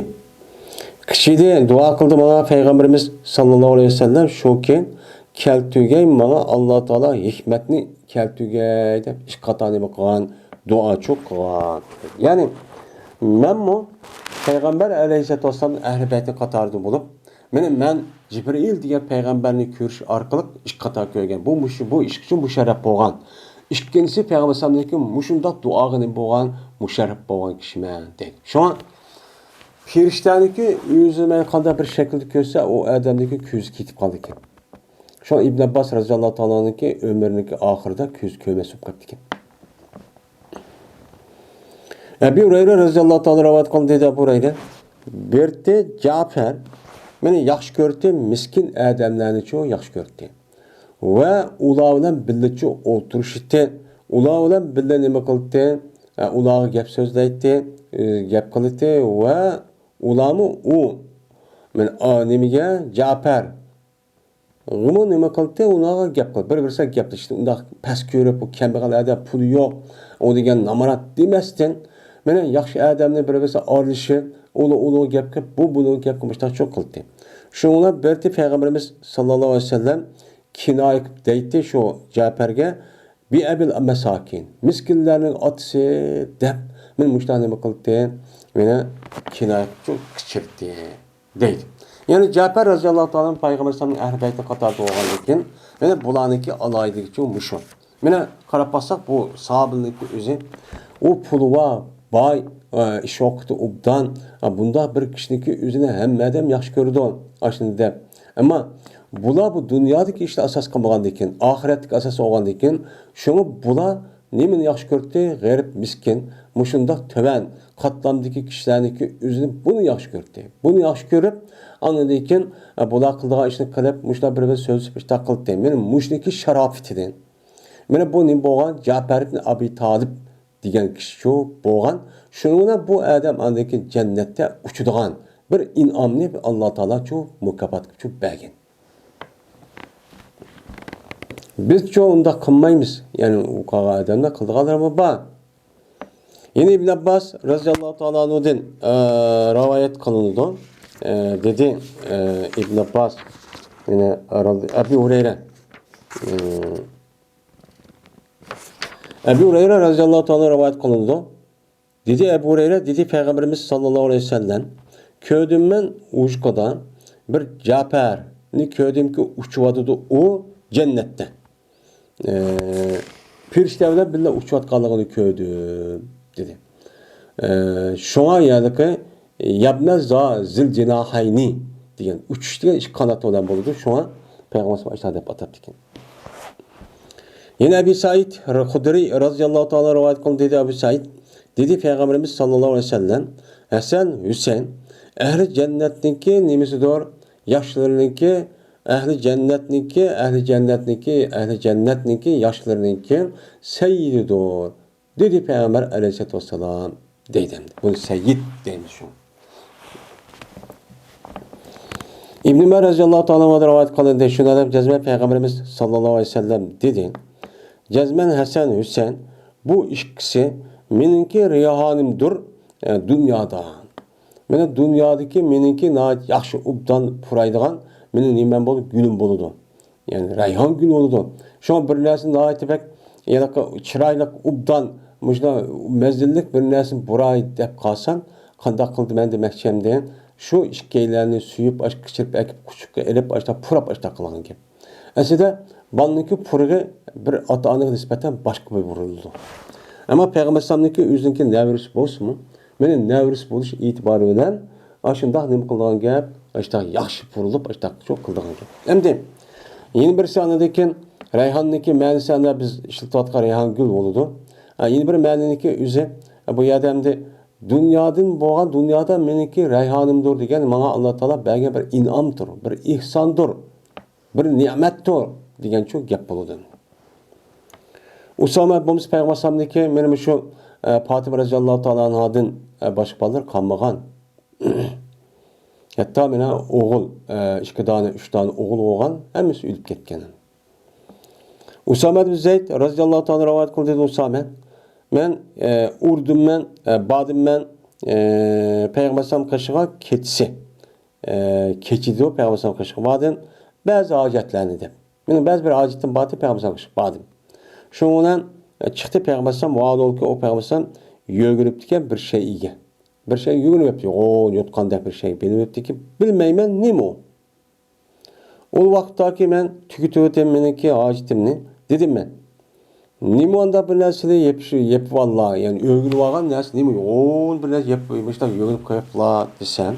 كىچىدە دۇئا قىلدى ماڭا پەيغەمبىرىمىز ساللاللاھۇ ئەلەيھى ۋەسەللەم، شۇكى كەلتۈرگەي ماڭا ئاللا تائالا ھېكمەتنى كەلتۈرگەي دەپ ئىككى قاتا نېمە قىلغان؟ دۇئاچۇ قىلغان. يەنى مەنمۇ پەيغەمبەر ئەلەيھىسسالاتۇ ۋەسسالامنىڭ ئەھلى بەيتى قاتارىدا بولۇپ، مانا مەن جىبرىئىل دېگەن پەيغەمبەرنى كۆرۈش ئارقىلىق ئىككى قاتا كۆرگەن. بۇ مۇشۇ، بۇ ئىش ئۈچۈن مۇشەررەپ بولغان. ئىككىنچىسى پەيغەمبەر ئەلەيھىسسالامنىڭكى مۇشۇنداق دۇئاغا نېمە بولغان؟ مۇشەررەپ بولغان كىشىمەن دەيدۇ. شۇڭا پەرىشتەنىڭكى ئۆزى مەن قانداق بىر شەكىلدە كۆرسە، ئۇ ئادەمنىڭكى كۆزى كېتىپ قالىدىكەن. شۇڭا ئىبن ئابباس رەزىياللاھۇ تائالانىڭكى ئۆمرىنىڭكى ئاخىرىدا كۆزى كۆرمەس بولۇپ قاپتىكەن. ئەبى ھۇرەيرە رەزىياللاھۇ تائالا رىۋايەت قىلدى، دېدى ئەبۇ ھۇرەيرە. بىرتى جەپەر مېنى ياخشى كۆرتى، مىسكىن ئادەملەرنىچۇ ياخشى كۆرتى. ۋە ئۇلار بىلەن بىللىچۇ ئولتۇرۇشتى. ئۇلار بىلەن بىللە نېمە قىلتى؟ ئە، ئۇلارغا گەپ سۆزلەيتتى، ئە، گەپ قىلىتتى ۋە ئۇلارمۇ ئۇ، مەن، ئا، نېمىگە، جەپەر. غىمۇ نېمە قىلدى؟ ئۇلارغا گەپ قىلدى. بىر-بىرسىگە گەپلىشتى. ئۇنداق پەس كۆرۈپ، بۇ كەمبەغەل ئادەم، پۇلى يوق، ئۇ دېگەن نامرات دېمەستىن، مانا ياخشى ئادەمنى بىر-بىرسىگە ئارىلىشىپ، ئۇلۇ-ئۇلۇ گەپ قىلىپ، بۇ-بۇنىڭ گەپ قىلىپ، مۇشۇنداق چوق قىلدى. شۇنىڭ بىلەن بىر بەيتى پەيغەمبىرىمىز ساللاللاھۇ ئەلەيھى ۋەسەللەم كىنايە قىلىپ دەيتتى شۇ جەپەرگە، بىئەبىل مەساكىن، مىسكىنلەرنىڭ ئاتىسى دەپ، مانا مۇشۇنداق نېمە قىلدى؟ مانا كىنايە قىلىپ قىچقىردى. دەيدۇ. يەنى جەپەر رەزىياللاھۇ تائالا پەيغەمبەر ئەلەيھىسسالامنىڭ ئەھلى بەيتى قاتارىدا بولغاندىن كېيىن، مانا بۇلارنىڭكى ئالاھىدىلىكى مۇشۇ. مانا قاراپ باقساق، بۇ ساھابىلىرنىڭكى ئۆزى، ئۇ پۇلى بار، باي، ئە، ئىش ۋاقتى ئوبدان، ئە، بۇنداق بىر كىشىنىڭكى ئۆزىنى ھەممە ئادەم ياخشى كۆرىدۇ، ئاشۇنى دەپ. ئەمما بۇلار بۇ دۇنيادىكى ئىشنى ئاساس قىلمىغاندىن كېيىن، ئاخىرەتتىكى ئاساس بولغاندىن كېيىن، شۇڭا بۇلار نېمىنى ياخشى كۆرتى؟ غېرىب، مىسكىن، مۇشۇنداق تۆۋەن قاتلامدىكى كىشىلەرنىڭكى ئۆزىنى بۇنى ياخشى كۆرتى. بۇنى ياخشى كۆرۈپ، ئاندىن كېيىن، ئە، بۇلار قىلىدىغان ئىشنى قىلىپ، مۇشۇنداق بىر-بىرى سۆزلىشىپ ئىشتاق قىلدى. مانا مۇشۇنىڭكى شاراپىتىدىن. مانا بۇ نېمە بولغان؟ جەپەر ئىبن ئەبى تالىپ دېگەن كىشى شۇ بولغان. شۇنىڭ بىلەن بۇ ئادەم ئاندىن كېيىن جەننەتتە ئۇچىدىغان بىر ئىنئامنى ئاللا تائالا شۇ مۇكاپاتقا شۇ بەرگەن. بىزچۇ ئۇنداق قىلمايمىز. يەنى ئۇ قالغان ئادەملەر قىلىدىغانلىرىمۇ بار. يەنە ئىبن ئابباس رەزىياللاھۇ تائالا ئەنھۇدىن، ئە، رىۋايەت قىلىنىدۇ. ئە، دېدى، ئە، ئىبن ئابباس، يەنە راز-، ئەبۇ ھۇرەيرە، ئىم، ئەبۇ ھۇرەيرە رەزىياللاھۇ تائالا رىۋايەت قىلىنىدۇ. دېدى ئەبۇ ھۇرەيرە، دېدى پەيغەمبىرىمىز ساللاللاھۇ ئەلەيھى ۋەسەللەم، كۆردۈم مەن ئۇچقۇدا بىر جەپەرنى كۆردۈمكى، ئۇچۇۋاتىدۇ ئۇ جەننەتتە. ئە، پىرىشتە بىلەن بىللە ئۇچۇۋاتقانلىقىنى كۆردۈم، دېدى. ئە، شۇڭا يەردىكى يەبنە زا زىل جىناھاينى دېگەن، ئۇچۇش دېگەن ئىككى قانات بىلەن بولىدۇ، شۇڭا پەيغەمبەر ئاشۇنداق دەپ ئاتاپتىكەن. يەنە ئەبى سەئىد خۇدرىي رەزىياللاھۇ تائالا رىۋايەت قىلدى، دېدى ئەبۇ سەئىد، دېدى پەيغەمبىرىمىز ساللاللاھۇ ئەلەيھى ۋەسەللەم، ھەسەن، ھۈسەيىن ئەھلى جەننەتنىڭكى نېمىسىدۇر؟ ياشلىرىنىڭكى، ئەھلى جەننەتنىڭكى، ئەھلى جەننەتنىڭكى، ئەھلى جەننەتنىڭكى ياشلىرىنىڭكى سەييىدىدۇر، دېدى پەيغەمبەر ئەلەيھىسسالاتۇ ۋەسسالام، دەيدۇ. بۇنى سەييىد دەيمىز شۇ. ئىبن ئۆمەر رەزىياللاھۇ تائالا ئەنھۇدىن رىۋايەت قىلىندى، شۇنداق دەپ جەزمەن پەيغەمبىرىمىز ساللاللاھۇ ئەلەيھى ۋەسەللەم دېدى، جەزمەن ھەسەن، ھۈسەيىن، بۇ ئىككىسى مېنىڭكى رەيھانىمدۇر، ئە، دۇنيادا. مانا دۇنيادىكى مېنىڭكى ناھايىتى ياخشى، ئوبدان پۇرايدىغان مېنىڭ نېمەم بولىدۇ، گۈلۈم بولىدۇ. يەنى رەيھان گۈلى بولىدۇ. شۇڭا بىر نەرسىنى ناھايىتى بەك، يەنى چىرايلىق، ئوبدان، مۇشۇنداق مەززىلىك بىر نەرسىنى پۇراي دەپ قالسام، قانداق قىلدىمەن دېمەكچى ئەمدى. شۇ ئىككىيلەننى سۆيۈپ، ئاشۇ قېچىرىپ ئەكىپ، قۇچىقىغا ئېلىپ، ئاشۇنداق پۇراپ، ئاشۇنداق قىلغان گەپ. ئەسلىدە بالىنىڭكى پۇرىقى بىر ئاتا-ئانىغا نىسبەتەن باشقا بىر بۇرۇلىدۇ. ئەمما پەيغەمبەر ئەلەيھىسسالامنىڭكى ئۆزىنىڭكى نەۋرىسى بولسىمۇ، مېنىڭ نەۋرىسى بولۇش ئېتىبارى بىلەن ئاشۇنداق نېمە قىلىدىغان گەپ، ئاشۇنداق ياخشى پۇرىلىپ، ئاشۇنداق شۇ قىلىدىغان گەپ. ئەمدى يەنە بىرسى، ئاندىن كېيىن رەيھاننىڭكى مەنىسى، ئەنە بىز ئىشلىتىۋاتقان رەيھان گۈل بولىدۇ. ھە، يەنە بىر مەنىنىڭكى ئۆزى، بۇ يەردە ئەمدى دۇنيادىن بولغان، دۇنيادا مېنىڭكى رەيھانىمدۇر دېگەن ماڭا ئاللا تائالا بەرگەن بىر ئىنئامدۇر، بىر ئېھساندۇر، بىر نېمەتتۇر دېگەنچۇ گەپ بولىدۇ. ئۇسامە بولمىسا پەيغەمبەر ئەلەيھىسسالامنىڭكى، مېنىڭ شۇ، ئە، پاتىمە رەزىياللاھۇ تائالا ئانھادىن، ئە، باشقا بالىلار قالمىغان. ھەتتا مانا ئوغۇل، ئە، ئىككى دانە، ئۈچ دانە ئوغۇل بولغان، ھەممىسى ئۆلۈپ كەتكەن. ئۇسامە ئىبن زەيد رەزىياللاھۇ تائالا رىۋايەت قىلدى، دېدى ئۇسامە، مەن، ئە، ئۇردۇم مەن، ئە، باردىم مەن، ئە، پەيغەمبەر ئەلەيھىسسالام قېشىغا كېچىسى. ئە، كېچىدە پەيغەمبەر ئەلەيھىسسالام قېشىغا باردىم. بەزى ھاجەتلەرنى دەپ. مېنىڭ بەزى بىر ھاجىتىم باردى، پەيغەمبەر ئەلەيھىسسالام قېشىغا باردىم. شۇنىڭ بىلەن، ئە، چىقتى پەيغەمبەر ئەلەيھىسسالام، ۋاھالەنكى ئۇ پەيغەمبەر ئەلەيھىسسالام يۈگۈرۈپتىكەن بىر شەيئىگە. بىر شەي يۈگۈرۈۋەپتۇ، يوغان يوتقاندەك بىر شەي بىلىۋەپتىكى، بىلمەيمەن نېمە ئۇ. ئۇ ۋاقىتتاكى مەن تۈگىتىۋېتىم مېنىڭكى ھاجىتىمنى، دېدىم مەن. نېمە ئانداق بىر نەرسىنى يېپىش-، يېپىۋاللا، يەنى ئۆگىنىۋالغان نەرسە نېمە؟ يوغان بىر نەرسە يېپىپ، مۇشۇنداق يۈگۈرۈپ قويۇپلا دېسەم،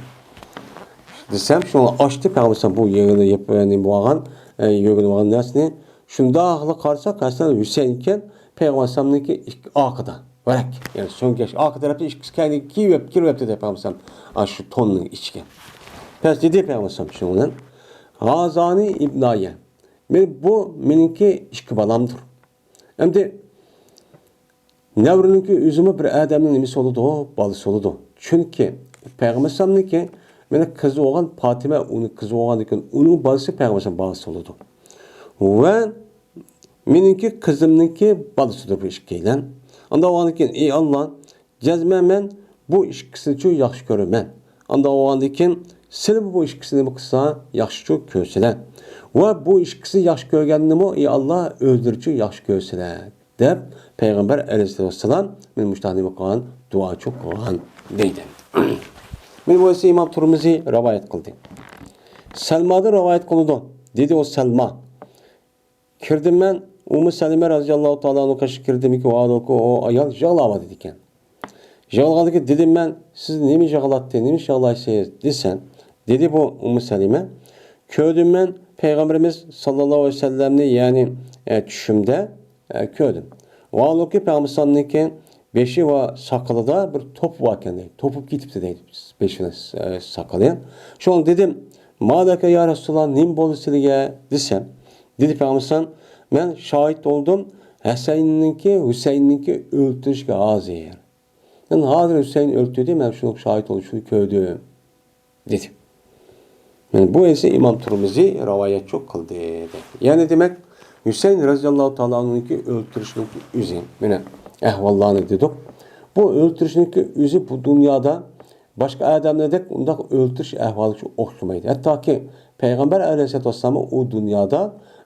دېسەم، شۇڭا ئاچتى پەيغەمبەر ئەلەيھىسسالام بۇ يېغىنى يېپىپ، نېمە بولغان، ئە، يۈگۈرۈۋالغان نەرسىنى. شۇنداقلا قارىساق، ھەسەن ھۈسەيىن ئىكەن، پەيغەمبەر ئەلەيھىسسالامنىڭكى ئىككى ئارقىدا، ۋەرەك، يەنى سۆڭگەچ ئارقا تەرەپتە ئىككىسى كەينىگە كىيىۋەپ-، كىرىۋەپتۇ دەپ پەيغەمبەر ئەلەيھىسسالام ئاشۇ توننىڭ ئىچىگە. پەس دېدى پەيغەمبەر ئەلەيھىسسالام شۇنىڭ بىلەن، ھازانى ئىبنايە، مېنى، بۇ مېنىڭكى ئىككى بالامدۇر. ئەمدى نەۋرىنىڭكى ئۆزىمۇ بىر ئادەمنىڭ نېمىسى بولىدۇ، بالىسى بولىدۇ. چۈنكى پەيغەمبەر ئەلەيھىسسالامنىڭكى مېنىڭ قىزى بولغان پاتىمە، ئۇنىڭ قىزى بولغاندىن كېيىن ئۇنىڭ بالىسى پەيغەمبەر ئەلەيھىسسالام بالىسى بولىدۇ. ۋە مېنىڭكى قىزىمنىڭكى بالىسىدۇر بۇ ئىككىيلەن. ئانداق بولغاندىن كېيىن، ئى ئاللا، جەزمەن مەن بۇ ئىككىسىنىچۇ ياخشى كۆرىمەن. ئانداق بولغاندىن كېيىن، سىلىمۇ بۇ ئىككىسىنى نېمە قىلسا ياخشىچۇ كۆرسىلە. ۋە بۇ ئىككىسى ياخشى كۆرگەننىمۇ، ئى ئاللا، ئۆزلىرىچۇ ياخشى كۆرسىلە، دەپ پەيغەمبەر ئەلەيھىسسالاتۇ ۋەسسالام مېنى مۇشۇنداق نېمە قىلغان، دۇئاچۇ قىلغان دەيدۇ. مېنى بۇ ئىسى ئىمام تۇرمۇزى رىۋايەت قىلدى. سەلمادىن رىۋايەت قىلىدۇ. دېدى ئۇ سەلما. كىردىم مەن ئۇممۇ سەلىمە رەزىياللاھۇ تائالا ئەنھۇ قېشىغا كىردىمكى، ۋاھالەنكى ئۇ ئايال يىغلاۋاتىدىكەن. يىغلىغاندىكىن دېدىم مەن، سىز نېمە يىغلاتتى، نېمە يىغلايسىز دېسەم، دېدى بۇ ئۇممۇ سەلىمە، كۆردۈم مەن پەيغەمبىرىمىز ساللاللاھۇ ئەلەيھى ۋەسەللەمنى، يەنى، ئە، چۈشۈمدە، ئە، كۆردۈم. ۋاھالەنكى پەيغەمبىرىمىزنىڭكى بېشى ۋە ساقىلىدا بىر توپا باركەن دەيدۇ. توپۇپ كېتىپتۇ دەيدۇ بېشىنى، ئە، ساقىلى. شۇڭا دېدىم، ما لەكە يا رەسۇلاللا، نېمە بولدى سىلىگە دېسەم، دېدى پەيغەمبەر، مەن شاھىت بولدۇم ھەسەننىڭكى، ھۈسەيىننىڭكى ئۆلتۈرۈشىگە ھازىر. مەن ھازىر ھۈسەيىن ئۆلتۈردى، مەن شۇنىڭغا شاھىت بولدۇم، شۇنى كۆردۈم، دېدى. مانا بۇ ئىسى ئىمام تۇرمۇزى رىۋايەتچۇ قىلدى، دەيدۇ. يەنى دېمەك، ھۈسەيىن رەزىياللاھۇ تائالا ئەنھۇنىڭكى ئۆلتۈرۈشىنىڭكى ئۆزى، مانا ئەھۋاللارنى دېدۇق. بۇ ئۆلتۈرۈشنىڭكى ئۆزى بۇ دۇنيادا باشقا ئادەملەردەك ئۇنداق ئۆلتۈرۈش ئەھۋالىغا ئوخشىمايدۇ. ھەتتاكى پەيغەمبەر ئەلەيھىسسالاتۇ ۋەسسالاممۇ ئۇ دۇنيادا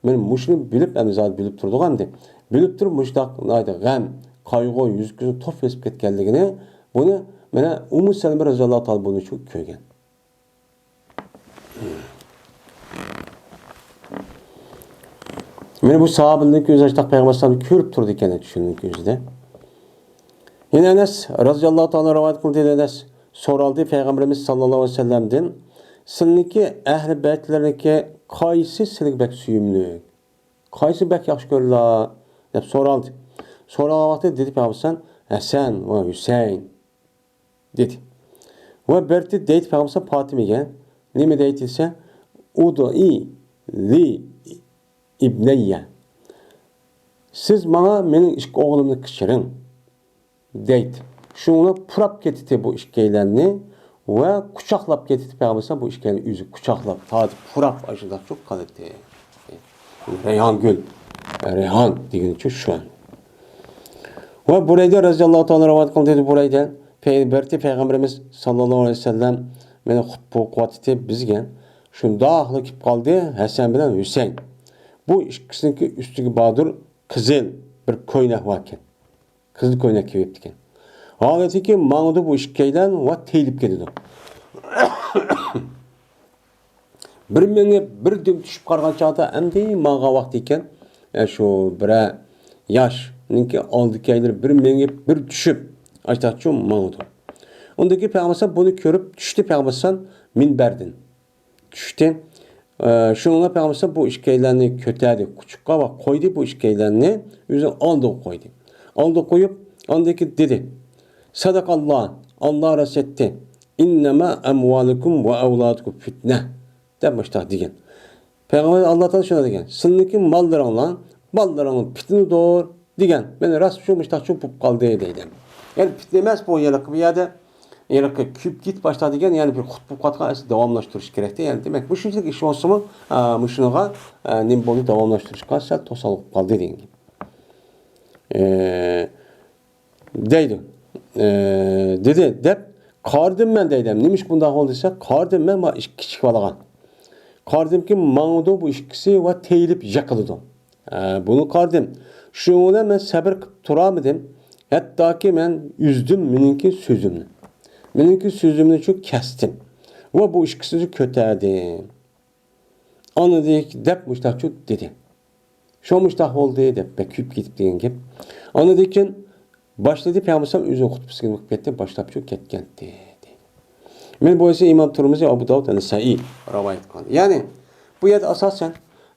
مانا مۇشۇنى بىلىپ، ئەمدى زادى بىلىپ تۇرىدىغان ئىدى. بىلىپ تۇرۇپ مۇشۇنداق ناھايىتى غەم، قايغۇ، يۈزى كۆزى توپ بېسىپ كەتكەنلىكىنى، بۇنى مانا ئۇممۇ سەلەمە رەزىياللاھۇ تائالا بۇنى شۇ كۆرگەن. مانا بۇ ساھابىلەرنىڭ كۆزى ئاشتاق پەيغەمبەر ئەلەيھىسسالام كۆرۈپ تۇرىدىكەن، چۈشىنىڭ كۆزىدە. يەنە ئەنەس رەزىياللاھۇ تائالا رىۋايەت قىلدى، دېدى ئەنەس، سورالدى پەيغەمبىرىمىز ساللاللاھۇ ئەلەيھى ۋەسەللەمدىن، سىلىنىڭكى ئەھلى بەيتلىرىنىڭكى قايسى سىلىگە بەك سۆيۈملۈك؟ قايسى بەك ياخشى كۆرىدۇ؟ دەپ سورالدى. سورالغان ۋاقتىدا دېدى پەيغەمبەر ھەسەن ۋە ھۈسەيىن. دېدى. ۋە بىرتى دەيدۇ پەيغەمبەر پاتىمىگە، نېمە دەيدۇ دېسە، ئۇدئى لى ئىبنەييە. سىز ماڭا مېنىڭ ئىككى ئوغلۇمنى قېچىرىڭ، دەيدۇ. شۇڭا پۇراپ كېتىتتى بۇ ئىككىيلەننى ۋە قۇچاقلاپ كېتىتتى پەيغەمبەر بۇ ئىككىيلەننى ئۆزى قۇچاقلاپ، تارتىپ، پۇراپ ئاشۇنداق چوق قالىتتى. رەيھانگۈل، رەيھان دېگىنىچۇ شۇ. ۋە بۇرەيدە رەزىياللاھۇ تائالا رىۋايەت قىلدى، دېدى بۇرەيدە، پەي-، بىرتى پەيغەمبىرىمىز ساللاللاھۇ ئەلەيھى ۋەسەللەم مېنى خۇتبە ئوقۇۋاتتى بىزگە. شۇنداقلا كېلىپ قالدى ھەسەن بىلەن ھۈسەيىن. بۇ ئىككىسىنىڭكى ئۈستىگە باردۇر قىزىل بىر كوينەك باركەن. قىزىل كوينەك كىيىپتىكەن. ھالىتىكى ماڭىدۇ بۇ ئىككىيلەن ۋە تېيىلىپ كېتىدۇ. بىر مېڭىپ، بىر دۈم چۈشۈپ قالغان چاغدا ئەمدى ماڭغان ۋاقتى ئىكەن. ئە، شۇ بىرەر ياشنىڭكى ئالدى كەينىلىرى بىر مېڭىپ، بىر چۈشۈپ، ئاشتاقچۇ ماڭىدۇ. ئۇندىكى پەيغەمبەر بۇنى كۆرۈپ چۈشتى پەيغەمبەر مىنبەردىن. چۈشتى. ئە، شۇنىڭغا پەيغەمبەر بۇ ئىككىيلەننى كۆتەردى، قۇچىقىغا ۋە قويدى بۇ ئىككىيلەننى، ئۆزىنىڭ ئالدىغا قويدى. ئالدىغا قويۇپ، ئاندىن كېيىن دېدى، سەدەقەللا، ئاللا راست ئېيتتى. ئىننەما ئەمۋالۇكۇم ۋە ئەۋلادۇكۇم فىتنە. دەپ مۇشتاق دېگەن. پەيغەمبەر ئاللا تائالا شۇنداق دېگەن. سىلىنىڭكى ماللىرىڭلار، بالىلىرىڭلار پىتنىدۇر دېگەن. مانا راست شۇ مۇشتاق چۈشۈپ قالدى دەيدۇ. يەنى پىتنە ئەمەس بۇ يەرلىك بۇ يەردە. يەنى كۆيۈپ كېتىپ باشلاق دېگەن، يەنى بىر خۇتبە قاتقان ئەسلى داۋاملاشتۇرۇش كېرەكتە. يەنى دېمەك، مۇشۇنچىلىك ئىش بولسىمۇ، ئا، مۇشۇنىغا، ئا، نېمە بولدى، داۋاملاشتۇرۇشقا سەل توسالغۇ بولۇپ قالدى دېگەن گەپ. ئە، دەيدۇ. ئە، دېدى، دەپ قارىدىم مەن دەيدۇ. نېمىشقا بۇنداق بولدى دېسە، قارىدىم مەن ما ئىككى كىچىك بالىغا. قارىدىمكى، ماڭىدۇ بۇ ئىككىسى ۋە تېيىلىپ يىقىلىدۇ. ئە، بۇنى قارىدىم. شۇنىڭ بىلەن مەن سەبىر قىلىپ تۇرالمىدىم. ھەتتاكى مەن ئۈزدۈم مېنىڭكى سۆزۈمنى. مېنىڭكى سۆزۈمنى شۇ كەستىم. ۋە بۇ ئىككىسىنى كۆتەردىم. ئاندىن دەپ مۇشتاقچۇ دېدى. شۇ مۇشتاق بولدى دەپ بەك كۆيۈپ كېتىپ دېگەن گەپ. ئاندىن كېيىن باشلىدى پەيغەمبەر ئۆزىنىڭ خۇتبىسىگە بولۇپ كەتتى، باشلاپچۇ كەتكەنتى. مەن بولسا ئىمام تۇرمۇزى، ئەبۇ داۋۇد، نەسائىي رىۋايەت قىلغان. يەنى بۇ يەردە ئاساسەن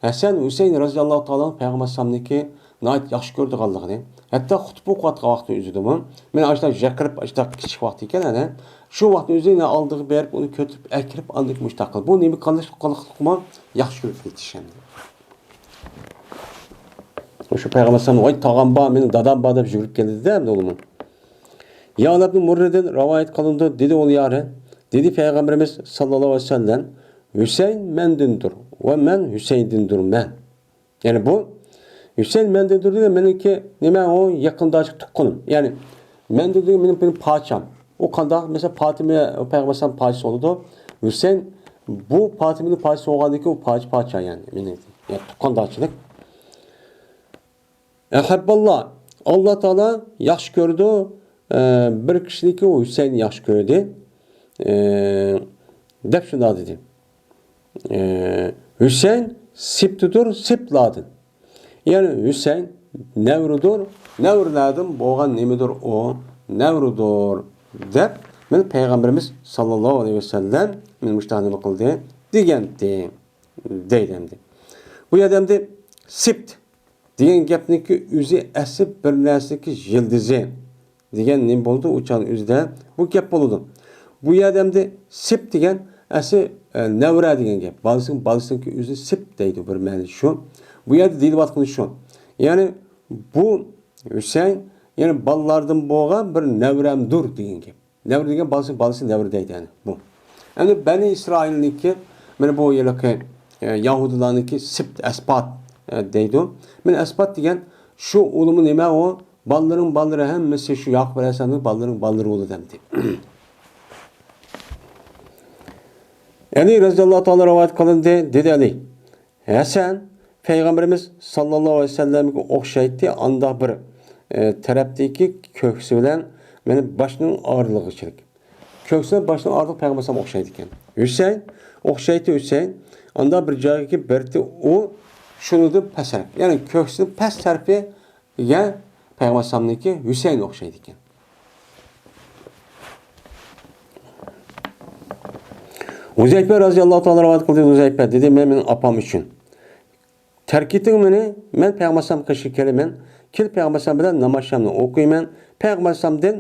ھەسەن، ھۈسەيىن رەزىياللاھۇ تائالا پەيغەمبەر ئەلەيھىسسالامنىكى ناھايىتى ياخشى كۆرىدىغانلىقىنى، ھەتتا خۇتبە ئوقۇۋاتقان ۋاقتى ئۆزىدىمۇ، مانا ئاشۇنداق يىقىرىپ، ئاشۇنداق كىچىك ۋاقتى ئىكەن، ئەنە شۇ ۋاقىتنىڭ ئۆزىدە يەنە ئالدىغا بېرىپ، ئۇنى كۆتۈرۈپ ئەكىرىپ، ئاندىن مۇشتاق قىلىپ، بۇ نېمە قىلىش قىلىقمۇ ياخشى كۆرۈپ كېتىش ئەمدى. شۇ پەيغەمبەر ئەلەيھىسسالام، ۋاي تاغام بار، مېنىڭ دادام بار دەپ يۈگۈرۈپ كەلدى-دە ئەمدى ئۇلىمۇ. يەئلە ئىبنى مۇررىدىن رىۋايەت قىلىنىدۇ، دېدى ئۇ يارى، دېدى پەيغەمبىرىمىز ساللاللاھۇ ئەلەيھى ۋەسەللەم، ھۈسەيىن مەندىندۇر ۋە مەن ھۈسەيىندىندۇرمەن. يەنى بۇ ھۈسەيىن مەندىندۇر دېگەن مېنىڭكى نېمە، ئۇ يېقىنداش تۇغقىنىم. يەنى مەندىن دېگەن مېنىڭ، مېنىڭ پاچام. ئۇ قانداق؟ مەسىلەن، پاتىمە پەيغەمبەر ئەلەيھىسسالام پاچىسى بولىدۇ. ھۈسەيىن بۇ پاتىمىنىڭ پاچىسى بولغاندىن كېيىن ئۇ پاچا، پاچا يەنى مېنىڭ، يەنى تۇغقانداشچىلىق. ئەھەبباللا، ئاللا تائالا ياخشى كۆرىدۇ، ئە، بىر كىشىنىكى ئۇ ھۈسەيىننى ياخشى كۆردى، ئە، دەپ شۇنداق دېدى. ئە، ھۈسەيىن سىبتىدۇر، سىبتلاردىن. يەنى ھۈسەيىن نەۋرىدۇر، نەۋرىلەردىن بولغان نېمىدۇر ئۇ، نەۋرىدۇر، دەپ مانا پەيغەمبىرىمىز ساللاللاھۇ ئەلەيھى ۋەسەللەم مانا مۇشۇنداق نېمە قىلدى دېگەنتى، دەيدۇ ئەمدى. بۇ يەردە ئەمدى سىبت دېگەن گەپنىڭكى ئۆزى ئەسلى بىر نەرسىنىڭكى يىلدىزى دېگەن نېمە بولىدۇ؟ ئۇ چاغنىڭ ئۆزىدە بۇ گەپ بولىدۇ. بۇ يەردە ئەمدى سىبت دېگەن ئەسلى، ئە، نەۋرە دېگەن گەپ. بالىسىنىڭ، بالىسىنىڭكى ئۆزى سىبت دەيدۇ، بىر مەنىسى شۇ. بۇ يەردە دېيىلىۋاتقىنى شۇ. يەنى بۇ ھۈسەيىن، يەنى بالىلاردىن بولغان بىر نەۋرەمدۇر دېگەن گەپ. نەۋرە دېگەن بالىسى، بالىسى نەۋرە دەيدۇ، يەنى بۇ. ئەمدى بەنى ئىسرائىلنىڭكى، مانا بۇ ھېلىقى، ئە، يەھۇدىيلارنىڭكى سىبت ئەسبات، ئە، دەيدۇ. مانا ئەسبات دېگەن شۇ ئۇلىمۇ نېمە ئۇ؟ بالىلىرىنىڭ بالىلىرى ھەممىسى شۇ ياقۇپ ئەلەيھىسسالامنىڭ بالىلىرىنىڭ بالىلىرى بولىدۇ ئەمدى. ئەلى رەزىياللاھۇ تائالا رىۋايەت قىلىندى، دېدى ئەلى، ھەسەن پەيغەمبىرىمىز ساللاللاھۇ ئەلەيھى ۋەسەللەمگە ئوخشايتتى، ئانداق بىر، ئە، تەرەپتىكى كۆكسى بىلەن مېنى باشنىڭ ئارىلىقىچىلىك. كۆكسى بىلەن باشنىڭ ئارىلىقى پەيغەمبەر ئەلەيھىسسالام ئوخشايدىكەن. ھۈسەيىن، ئوخشايتتى ھۈسەيىن. ئانداق بىر جايغىكى بەردى ئۇ، شۇنىڭدىن پەسرەك. يەنى كۆكسىنىڭ پەس تەرىپىگە پەيغەمبەر ئەلەيھىسسالامنىڭكى ھۈسەيىن ئوخشايدىكەن. ھۇزەيپە رەزىياللاھۇ تائالا رىۋايەت قىلدى، ھۇزەيپە دېدى، مەن مېنىڭ ئاپام ئۈچۈن. تەرك ئېتىڭ مېنى، مەن پەيغەمبەر ئەلەيھىسسالام قېشىغا كېلىمەن، كېلىپ پەيغەمبەر ئەلەيھىسسالام بىلەن ناماز شامنى ئوقۇيمەن، پەيغەمبەر ئەلەيھىسسالامدىن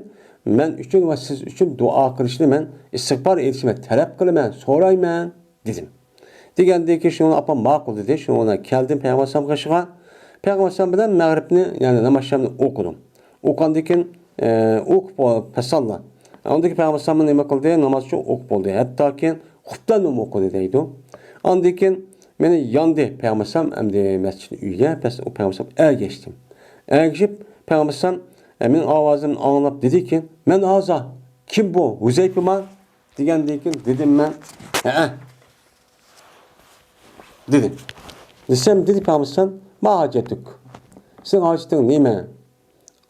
مەن ئۈچۈن ۋە سىز ئۈچۈن دۇئا قىلىشنى مەن ئىستىغپار ئېيتىشنى مەن تەلەپ قىلىمەن، سورايمەن، دېدىم. دېگەندىن كېيىن شۇنىڭ ئاپام ماقۇل دېدى، شۇنىڭ بىلەن كەلدىم پەيغەمبەر ئەلەيھىسسالام قېشىغا، پەيغەمبەر ئەلەيھىسسالام بىلەن مەغرىبنى، يەنى ناماز شامنى ئوقۇدۇم. ئوقۇغاندىن كېيىن، ئە، ئوقۇپ بول-، پەساللا. ئاندىن كېيىن پەيغەمبەر ئەلەيھىسسالام نېمە قىلدى؟ ناماز ئۈچۈن ئوقۇپ بولدى. ھەتتاكى خۇپتەننىمۇ ئوقۇدى دەيدۇ. ئاندىن كېيىن مېنى ياندى پەيغەمبەر ئەلەيھىسسالام ئەمدى مەسچىتتىن ئۆيگە، پەس-، ئۇ پەيغەمبەر ئەلەيھىسسالام ئەگەشتى. ئەگىشىپ پەيغەمبەر ئەلەيھىسسالام، ئە، مېنىڭ ئاۋازىمنى ئاڭلاپ دېدىكى، مەن ھازا، كىم بۇ؟ ھۇزەيپىما؟ دېگەندىن كېيىن دېدىم مەن، ھەئە. دېدى. دېسەم، دېدى پەيغەمبەر ئەلەيھىسسالام، ما ھاجەتۇك؟ سېنىڭ ھاجىتىڭ نېمە؟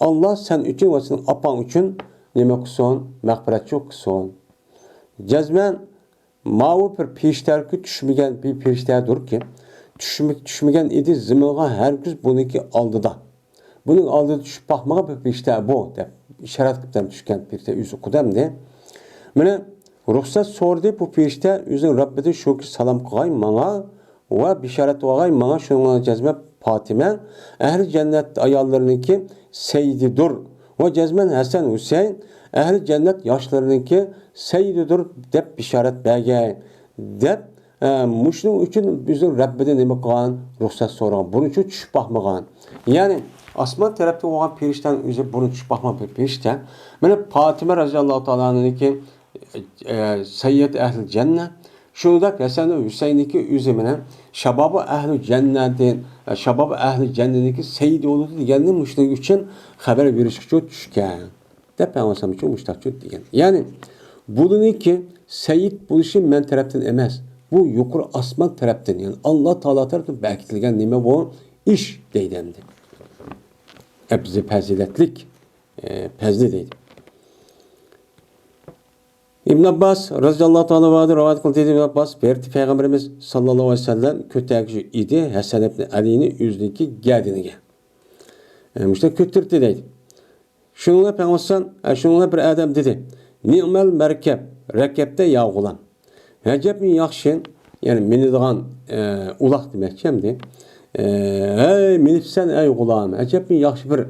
ئاللا سەن ئۈچۈن ۋە سېنىڭ ئاپاڭ ئۈچۈن نېمە قىلسۇن؟ مەغپىرەتچۇ قىلسۇن. جەزمەن ماۋۇ بىر پېرىشتەگە چۈشمىگەن بىر پېرىشتەدۇركى، چۈشمە-، چۈشمىگەن ئىدى زېمىنغا ھەرگىز بۇنىڭكى ئالدىدا. بۇنىڭ ئالدىدا چۈشۈپ باقمىغان بىر پېرىشتە بۇ، دەپ ئىشارەت قىلىپ چۈشكەن پېرىشتە ئۆزى ئۇقىدۇ ئەمدى. مانا رۇخسەت سورىدى بۇ پېرىشتە ئۆزىنىڭ رەببىدىن شۇكى سالام قىلغاي ماڭا ۋە بېشارەت قىلغاي ماڭا شۇنىڭغا جەزمەن پاتىمە ئەھلى جەننەت ئاياللىرىنىڭكى سەييىدىدۇر ۋە جەزمەن ھەسەن ھۈسەيىن ئەھلى جەننەت ياشلىرىنىڭكى سەييىدىدۇر دەپ بېشارەت بەرگەي دەپ ئە، مۇشۇنىڭ ئۈچۈن ئۆزىنىڭ رەببىدىن نېمە قىلغان؟ رۇخسەت سورىغان. بۇنىڭ ئۈچۈن چۈشۈپ باقمىغان. يەنى ئاسمان تەرەپتە بولغان پېرىشتەنىڭ ئۆزى بۇرۇن چۈشۈپ باقمىغان بىر پېرىشتە. مانا پاتىمە رەزىياللاھۇ تائالا ئەنھانىڭكى، ئە، سەييىدە ئەھلى جەننە. شۇنداق ھەسەن ھۈسەيننىڭكى ئۆزى مانا شابابى ئەھلى جەننەتى، ئە، شابابى ئەھلى جەننەتنىڭكى سەييىدى بولىدۇ دېگەننى مۇشۇنىڭ ئۈچۈن خەۋەر بېرىش ئۈچۈن چۈشكەن. دەپ پەيغەمبەر ئەلەيھىسسالام ئۈچۈن مۇشۇنداق دېگەن. يەنى، بۇنىڭكى سەييىد بولۇشى مەن تەرەپتىن ئەمەس، بۇ يۇقىرى ئاسمان تەرەپتىن، يەنى ئاللا تائالا تەرەپتىن بەركىتىلگەن نېمە بۇ؟ ئىش دەيدۇ ئەمدى. ئەپزى پەزىلەتلىك، ئە، پەزلى دەيدۇ. ئىبن ئابباس رەزىياللاھۇ تائالا ئەنھۇ رىۋايەت قىلدى، دېدى ئىبن ئابباس، بىر پەيغەمبىرىمىز ساللاللاھۇ ئەلەيھى ۋەسەللەم كۆتەرگۈچى ئىدى، ھەسەن ئىبن ئەلىنى ئۆزىنىڭكى گەدىنىگە، ئە، مۇشۇنداق كۆتۈردى دەيدۇ. شۇنىڭغا پەيغەمبەر ئەلەيھىسسالام، ئە، شۇنىڭغا بىر ئادەم دېدى، نىئمەل مەركەب، رەكەپتە يا غۇلام. ئەجەبمۇ ياخشى، يەنى مىنىدىغان، ئە، ئۇلاق دېمەكچى ئەمدى. ئە، ھەي، مىنىپسەن، ئەي غۇلام، ئەجەبمۇ ياخشى بىر،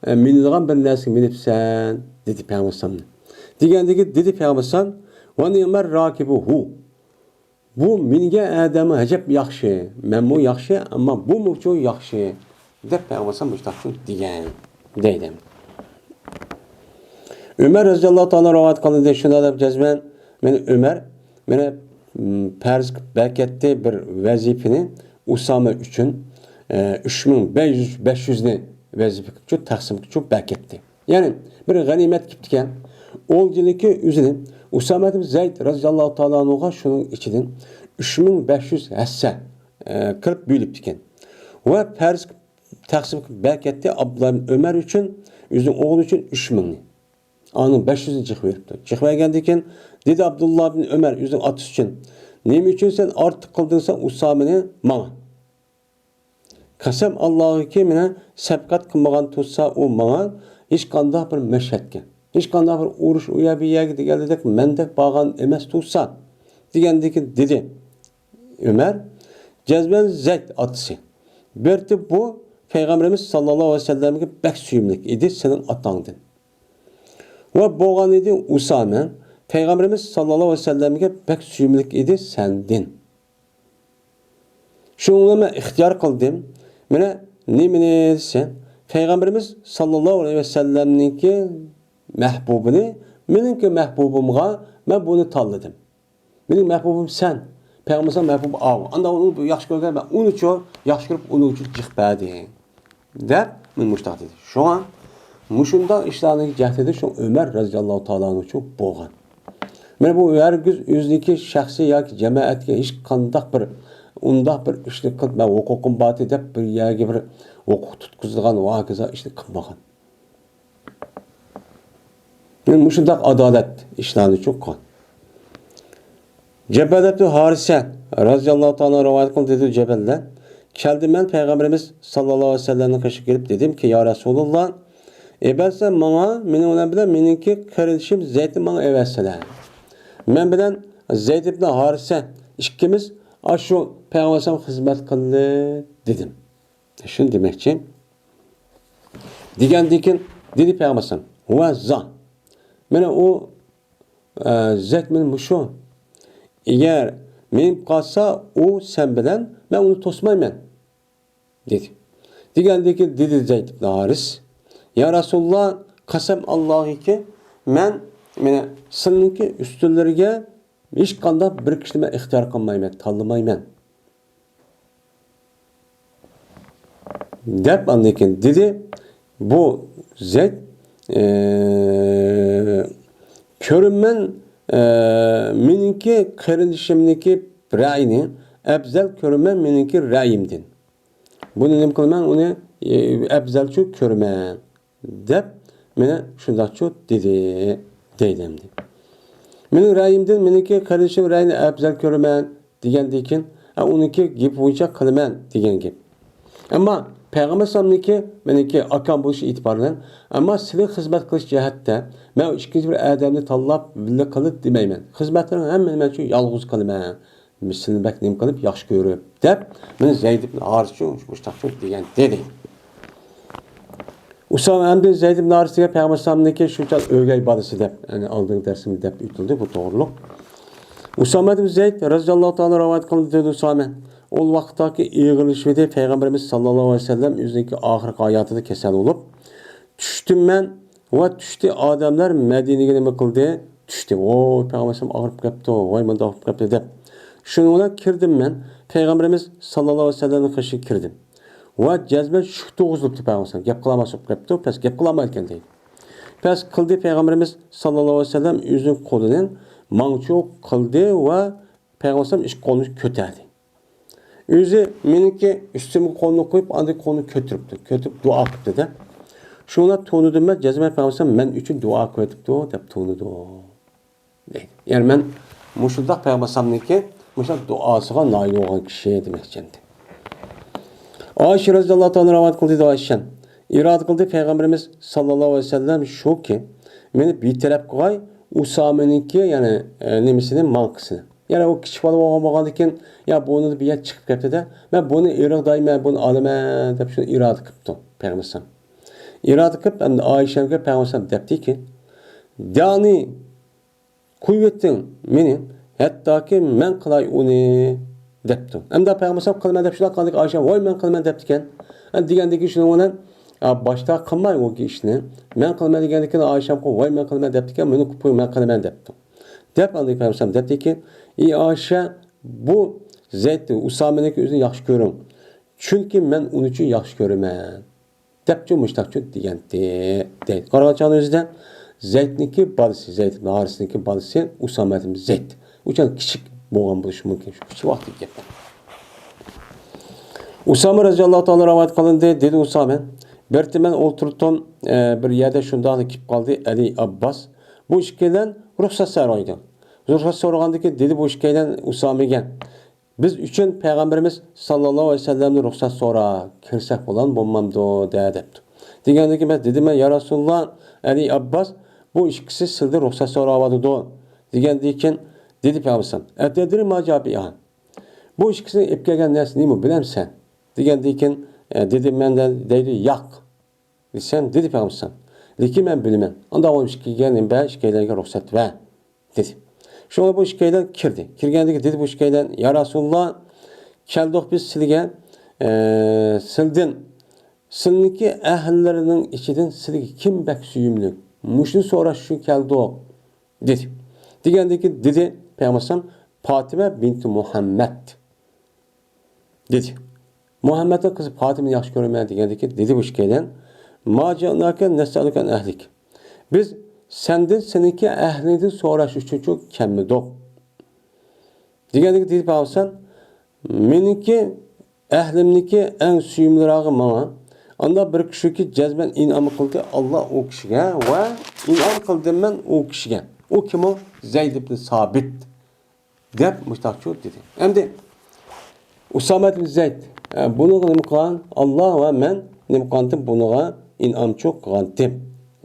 ئە، مىنىدىغان بىر نەرسىگە مىنىپسەن، دېدى پەيغەمبەر ئەلەيھىسسالام. دېگەندىكى دېدى پەيغەمبەر ئەلەيھىسسالام، ۋە نىئمەر راكىبۇ ھۇ. بۇ مىنگەن ئادەممۇ ئەجەب ياخشى، مەنمۇ ياخشى، ئەمما بۇمۇ ياخشى، دەپ پەيغەمبەر ئەلەيھىسسالام مۇشۇنداق دېگەن، دەيدۇ. ئۆمەر رەزىياللاھۇ تائالا رىۋايەت قىلدى، شۇنداق دەپ جەزمەن، مانا ئۆمەر، مانا، م، پەرز قىلىپ بەركەتتى بىر ۋەزىپىنى ئۇسامە ئۈچۈن، ئە، ئۈچ مىڭ بەش يۈز، بەش يۈزنى ۋەزىپە قىلىپ تەقسىم قىلىپ بەركەتتى. يەنى بىر غەنىيمەت كېلىپتىكەن. ئولجىنىڭكى ئۆزىنى ئۇسامە ئىبن زەيد رەزىياللاھۇ تائالا ئەنھۇغا شۇنىڭ ئىچىدىن ئۈچ مىڭ بەش يۈز ھەسسە، ئە، قىلىپ بۆلۈپتىكەن. ۋە پەرز تەقسىم قىلىپ بەركەتتى ئابدۇللا ئىبن ئۆمەر ئۈچۈن، ئۆزىنىڭ ئوغلى ئۈچۈن ئۈچ مىڭنى. ئانىڭ بەش يۈزىنى جىق بېرىپتۇ. جىق بەرگەندىن كېيىن دېدى ئابدۇللا ئىبن ئۆمەر ئۆزىنىڭ ئاتىسى ئۈچۈن، نېمە ئۈچۈن سەن ئارتۇق قىلدىڭ سەن ئۇسامىنى ماڭا؟ قەسەم ئاللاغىكى، مېنى سەپقەت قىلمىغان تۇرسا ئۇ ماڭا ھېچقانداق بىر مەشھەتكە، ھېچقانداق بىر ئۇرۇش ئۇ يەر بۇ يەرگە دېگەنلىدەك مەندەك بارغان ئەمەس تۇرسا، دېگەندىكىن دېدى ئۆمەر، جەزمەن زەيد ئاتىسى. بىرتى بۇ پەيغەمبىرىمىز ساللاللاھۇ ئەلەيھى ۋەسەللەمگە بەك سۆيۈملۈك ئىدى سېنىڭ ئاتاڭدىن. ۋە بولغان ئىدى ئۇسامە پەيغەمبىرىمىز ساللاللاھۇ ئەلەيھى ۋەسەللەمگە بەك سۆيۈملۈك ئىدى سەندىن. شۇنىڭغا مەن ئىختىيار قىلدىم. مانا نېمىنى دېسە، پەيغەمبىرىمىز ساللاللاھۇ ئەلەيھى ۋەسەللەمنىڭكى مەھبۇبىنى مېنىڭكى مەھبۇبۇمغا مەن بۇنى تاللىدىم. مېنىڭ مەھبۇبۇم سەن. پەيغەمبەر مەھبۇبى ئاۋۇ. ئانداق ئۇنى ياخشى كۆرگەن مەن ئۇنىچۇ ياخشى كۆرۈپ ئۇنىڭ ئۈچۈن جىق بەردىم. دەپ مانا مۇشۇنداق دېدى. شۇڭا مۇشۇنداق ئىشلارنىڭ جەھىتىدە شۇ ئۆمەر رەزىياللاھۇ تائالا ئەنھۇچۇ بولغان. مانا بۇ ھەرگىز ئۆزىنىڭكى شەخسىي ياكى جامائەتكە ھېچقانداق بىر، ئۇنداق بىر ئىشنى قىلىپ، مەن ھوقۇقۇم بار دەپ بىر يەرگە بىر ھوقۇق تۇتقۇزىدىغان ۋە ھاكازا ئىشنى قىلمىغان. مۇشۇنداق ئادالەت ئىشلارنى چوقۇن. جەبەل ئىبن ھارىسە رازىياللاھۇ تائالا رىۋايەت قىلدى، دېدى جەبەلدە. كەلدىم مەن پەيغەمبىرىمىز ساللاللاھۇ ئەلەيھى ۋەسەللەمنىڭ قېشىغا كېلىپ دېدىمكى، يا رەسۇلاللا، ئەۋەتسە ماڭا، مېنىڭ بىلەن مېنىڭكى قېرىندىشىم زەيدنى ماڭا ئەۋەتسىلە. مەن بىلەن زەيد ئىبن ھارىسە ئىككىمىز ئاشۇ پەيغەمبەر خىزمەت قىلدى دېدىم. شۇنى دېمەكچى. دېگەندىن كېيىن دېدى پەيغەمبەر ۋە زا. مانا ئۇ، ئە، زەيد مانا مۇشۇ. ئەگەر مېڭىپ قالسا، ئۇ سەن بىلەن، مەن ئۇنى توسمايمەن، دېدى. دېگەندىن كېيىن دېدى زەيد ئىبن ھارىس، يا رەسۇلاللا، قەسەم ئاللاھىكى، مەن، مانا سىلىنىڭكى ئۈستۈنلىرىگە ھېچقانداق بىر كىشىنى مەن ئىختىيار قىلمايمەن، تاللىمايمەن. دەپ ئاندىن كېيىن دېدى، بۇ زەيد، ئە، كۆرىمەن، ئە، مېنىڭكى قېرىندىشىمنىڭكى رەئىنى ئەپزەل كۆرىمەن مېنىڭكى رەئىمدىن. بۇنى نېمە قىلىمەن؟ ئۇنى، ئە، ئەپزەلچۇ كۆرىمەن. دەپ، مانا شۇنداقچۇ دېدى، دەيدۇ ئەمدى. مېنىڭ رەئىمدىن مېنىڭكى قېرىندىشىم رەئىنى ئەپزەل كۆرىمەن دېگەندىن كېيىن، ئە، ئۇنىڭكى گېپى بويىچە قىلىمەن دېگەن گەپ. ئەمما پەيغەمبەر ئەلەيھىسسالامنىڭكى مېنىڭكى ئاكام بولۇشى ئېتىبارى بىلەن، ئەمما سىلىگە خىزمەت قىلىش جەھەتتە مەن ئىككىنچى بىر ئادەمنى تاللاپ بىللە قىلىپ دېمەيمەن. خىزمەتلىرىڭ ھەممىنى مەن شۇ يالغۇز قىلىمەن. سىلىنى بەك نېمە قىلىپ، ياخشى كۆرۈپ، دەپ، مېنى زەيد ئىبن ھارىسچۇ، مۇشتاقچۇ دېگەنتى، دەيدۇ. ئۇسامە ئەمدى زەيد ئىبن ھارىس دېگەن پەيغەمبەر ئەلەيھىسسالامنىڭكى شۇنچە ئۆگەي بالىسى دەپ، يەنى ئالدىنقى دەرسىمىزدە دەپ ئۆتۈلدى بۇ توغرۇلۇق. ئۇسامە ئىبن زەيد رەزىياللاھۇ تائالا رىۋايەت قىلدى، دېدى ئۇسامە. ئۇ ۋاقىتتاكى ئېغىرلىشىۋىدى، پەيغەمبىرىمىز ساللاللاھۇ ئەلەيھى ۋەسەللەم ئۆزىنىڭكى ئاخىرقى ھاياتىدا كېسەل بولۇپ، چۈشتۈم مەن ۋە چۈشتى ئادەملەر مەدىنىگە نېمە قىلدى؟ چۈشتى. ۋوي، پەيغەمبەر ئاغرىپ كەپتۇ، ۋاي، مۇنداق بولۇپ كەپتۇ دەپ. شۇنىڭ بىلەن كىردىم مەن. پەيغەمبىرىمىز ساللاللاھۇ ئەلەيھى ۋەسەللەمنىڭ قېشىغا كىردىم. ۋە جەزمەن شۈك تۇرغۇزۇپتۇ پەيغەمبەر. گەپ قىلالماس بولۇپ كەپتۇ، پەس گەپ قىلالمايدىكەن دەيدۇ. پەس قىلدى پەيغەمبىرىمىز ساللاللاھۇ ئەلەيھى ۋەسەللەم ئۆزىنىڭ قولىنى ماڭچۇ قىلدى ۋە پەيغەمبەر ئىككى قولىنى كۆتەردى. ئۆزى مېنىڭكى ئۈستۈمگە قولىنى قويۇپ، ئاندىن قولىنى كۆتۈرۈپتۇ. كۆتۈرۈپ دۇئا قىپتۇ-دە. شۇڭا تونۇدۇم مەن، جەزمەن پەيغەمبەر مەن ئۈچۈن دۇئا قىلىۋېتىپتۇ دەپ تونۇدۇم، دەيدۇ. يەنى مەن مۇشۇنداق پەيغەمبەرنىڭكى مۇشۇنداق دۇئاسىغا نائىل بولغان كىشى دېمەكچى ئەمدى. ئائىشە رەزىياللاھۇ تائالا رىۋايەت قىلدى، دەيدۇ ئائىشە. ئىرادە قىلدى پەيغەمبىرىمىز ساللاللاھۇ ئەلەيھى ۋەسەللەم شۇكى، مېنى بىتەرەپ قىلغاي، ئۇسامىنىڭكى، يەنى، ئە، نېمىسىنى، ماڭقىسىنى. يەنى ئۇ كىچىك بالا بولغان، بولغاندىكىن، يا بۇنى بىر يەر چىقىپ كەپتۇ-دە، مەن بۇنى ئېرىغدايمەن، بۇنى ئالىمەن دەپ شۇنى ئىرادە قىپتۇ پەيغەمبەر. ئىرادە قىپ، ئەمدى ئائىشەمگە پەيغەمبەر دەپتىكى، دانى قويۇۋېتىڭ مېنى، ھەتتاكى مەن قىلاي ئۇنى دەپتۇ. ئەمدى پەيغەمبەر قىلىمەن دەپ شۇنداق قىلغاندىكىن ئائىشەم، ۋاي مەن قىلىمەن دەپتىكەن. ئەمدى دېگەندىكىن شۇنىڭ بىلەن، ئا، باشتا قىلماي ئۇ ئىشنى. مەن قىلىمەن دېگەندىكىن ئائىشەم، ۋاي مەن قىلىمەن دەپتىكەن، مېنى قىلىپ قويۇڭ مەن قىلىمەن دەپتۇ. دەپ ئاندىن پەيغەمبەر دەپتىكى، ئى ئائىشە، بۇ زەيد ئۇسامىنىڭكى ئۆزىنى ياخشى كۆرۈڭ. چۈنكى مەن ئۇنى ئۈچۈن ياخشى كۆرىمەن. دەپچۇ مۇشتاقچۇ دېگەنتى، دەيدۇ. قارىغان چاغدا ئۆزىدە زەيدنىڭكى بالىسى، زەيد ئىبن ھارىسنىڭكى بالىسى ئۇسامە ئىبن زەيد. ئۇ چاغ كىچىك بولغان بولۇشى مۇمكىن. شۇ كىچىك ۋاقىتتىكى گەپ. ئۇسامە رەزىياللاھۇ تائالا رىۋايەت قىلىندى، دېدى ئۇسامە، بىر تېمەن ئولتۇرتۇم، ئە، بىر يەردە شۇنداقلا كېلىپ قالدى ئەلى ئابباس. بۇ ئىككىيلەن رۇخسەت سورايدۇ. رۇخسەت سورىغاندىكىن دېدى بۇ ئىككىيلەن ئۇسامىگە، بىز ئۈچۈن پەيغەمبىرىمىز ساللاللاھۇ ئەلەيھى ۋەسەللەمدىن رۇخسەت سورا، كىرسەك بولامدۇ، بولمامدۇ دە، دەپتۇ. دېگەندىن كېيىن مەن دېدىم، يا رەسۇلاللا، ئەلى ئابباس، بۇ ئىككىسى سىلدىن رۇخسەت سوراۋاتىدۇ. دېگەندىن كېيىن دېدى پەيغەمبەر، ئەتەدرى ما جا بىھا؟ بۇ ئىككىسىنى ئېلىپ كەلگەن نەرسە نېمە، بىلەمسەن؟ دېگەندىن كېيىن، ئە، دېدىم مەن دە، دەيدۇ، ياق. دېسەم، دېدى پەيغەمبەر، لېكىن مەن بىلىمەن. ئانداق بولۇپ ئىككىگە نېمە بەر، ئىككىيلەنگە رۇخسەت بەر، دېدى. شۇڭا بۇ ئىككىيلەن كىردى. كىرگەندىكى دېدى بۇ ئىككىيلەن، يا رەسۇلاللا، كەلدۇق بىز سىلىگە، ئە، سىلدىن، سىلنىڭكى ئەھلىلىرىنىڭ ئىچىدىن سىلگە كىم بەك سۆيۈملۈك؟ مۇشۇنى سوراش ئۈچۈن كەلدۇق، دېدى. دېگەندىكى دېدى پەيغەمبەر، پاتىمە بىنتى مۇھەممەد. دېدى. مۇھەممەدنىڭ قىزى پاتىمىنى ياخشى كۆرىمەن دېگەندىكىن دېدى بۇ ئىككىيلەن، ما جىئناكە نەسئەلۇكە ئەن ئەھلىك. بىز سەندىن سېنىڭكى ئەھلىڭدىن سوراش ئۈچۈنچۇ كەلمىدۇق؟ دېگەندىكىن دېدى پەيغەمبەر، مېنىڭكى ئەھلىمنىڭكى ئەڭ سۆيۈملىرىغى ماڭا. ئاندا بىر كىشىكى جەزمەن ئىنئام قىلدى ئاللا ئۇ كىشىگە ۋە ئىنئام قىلدىم مەن ئۇ كىشىگە. ئۇ كىم ئۇ؟ زەيد ئىبن سابىت. دەپ مۇشتاقچۇ دېدى. ئەمدى ئۇسامە ئىبن زەيد، ئە، بۇنىڭغا نېمە قىلغان؟ ئاللا ۋە مەن نېمە قىلغانتىم؟ بۇنىڭغا ئىنئامچۇ قىلغانتىم.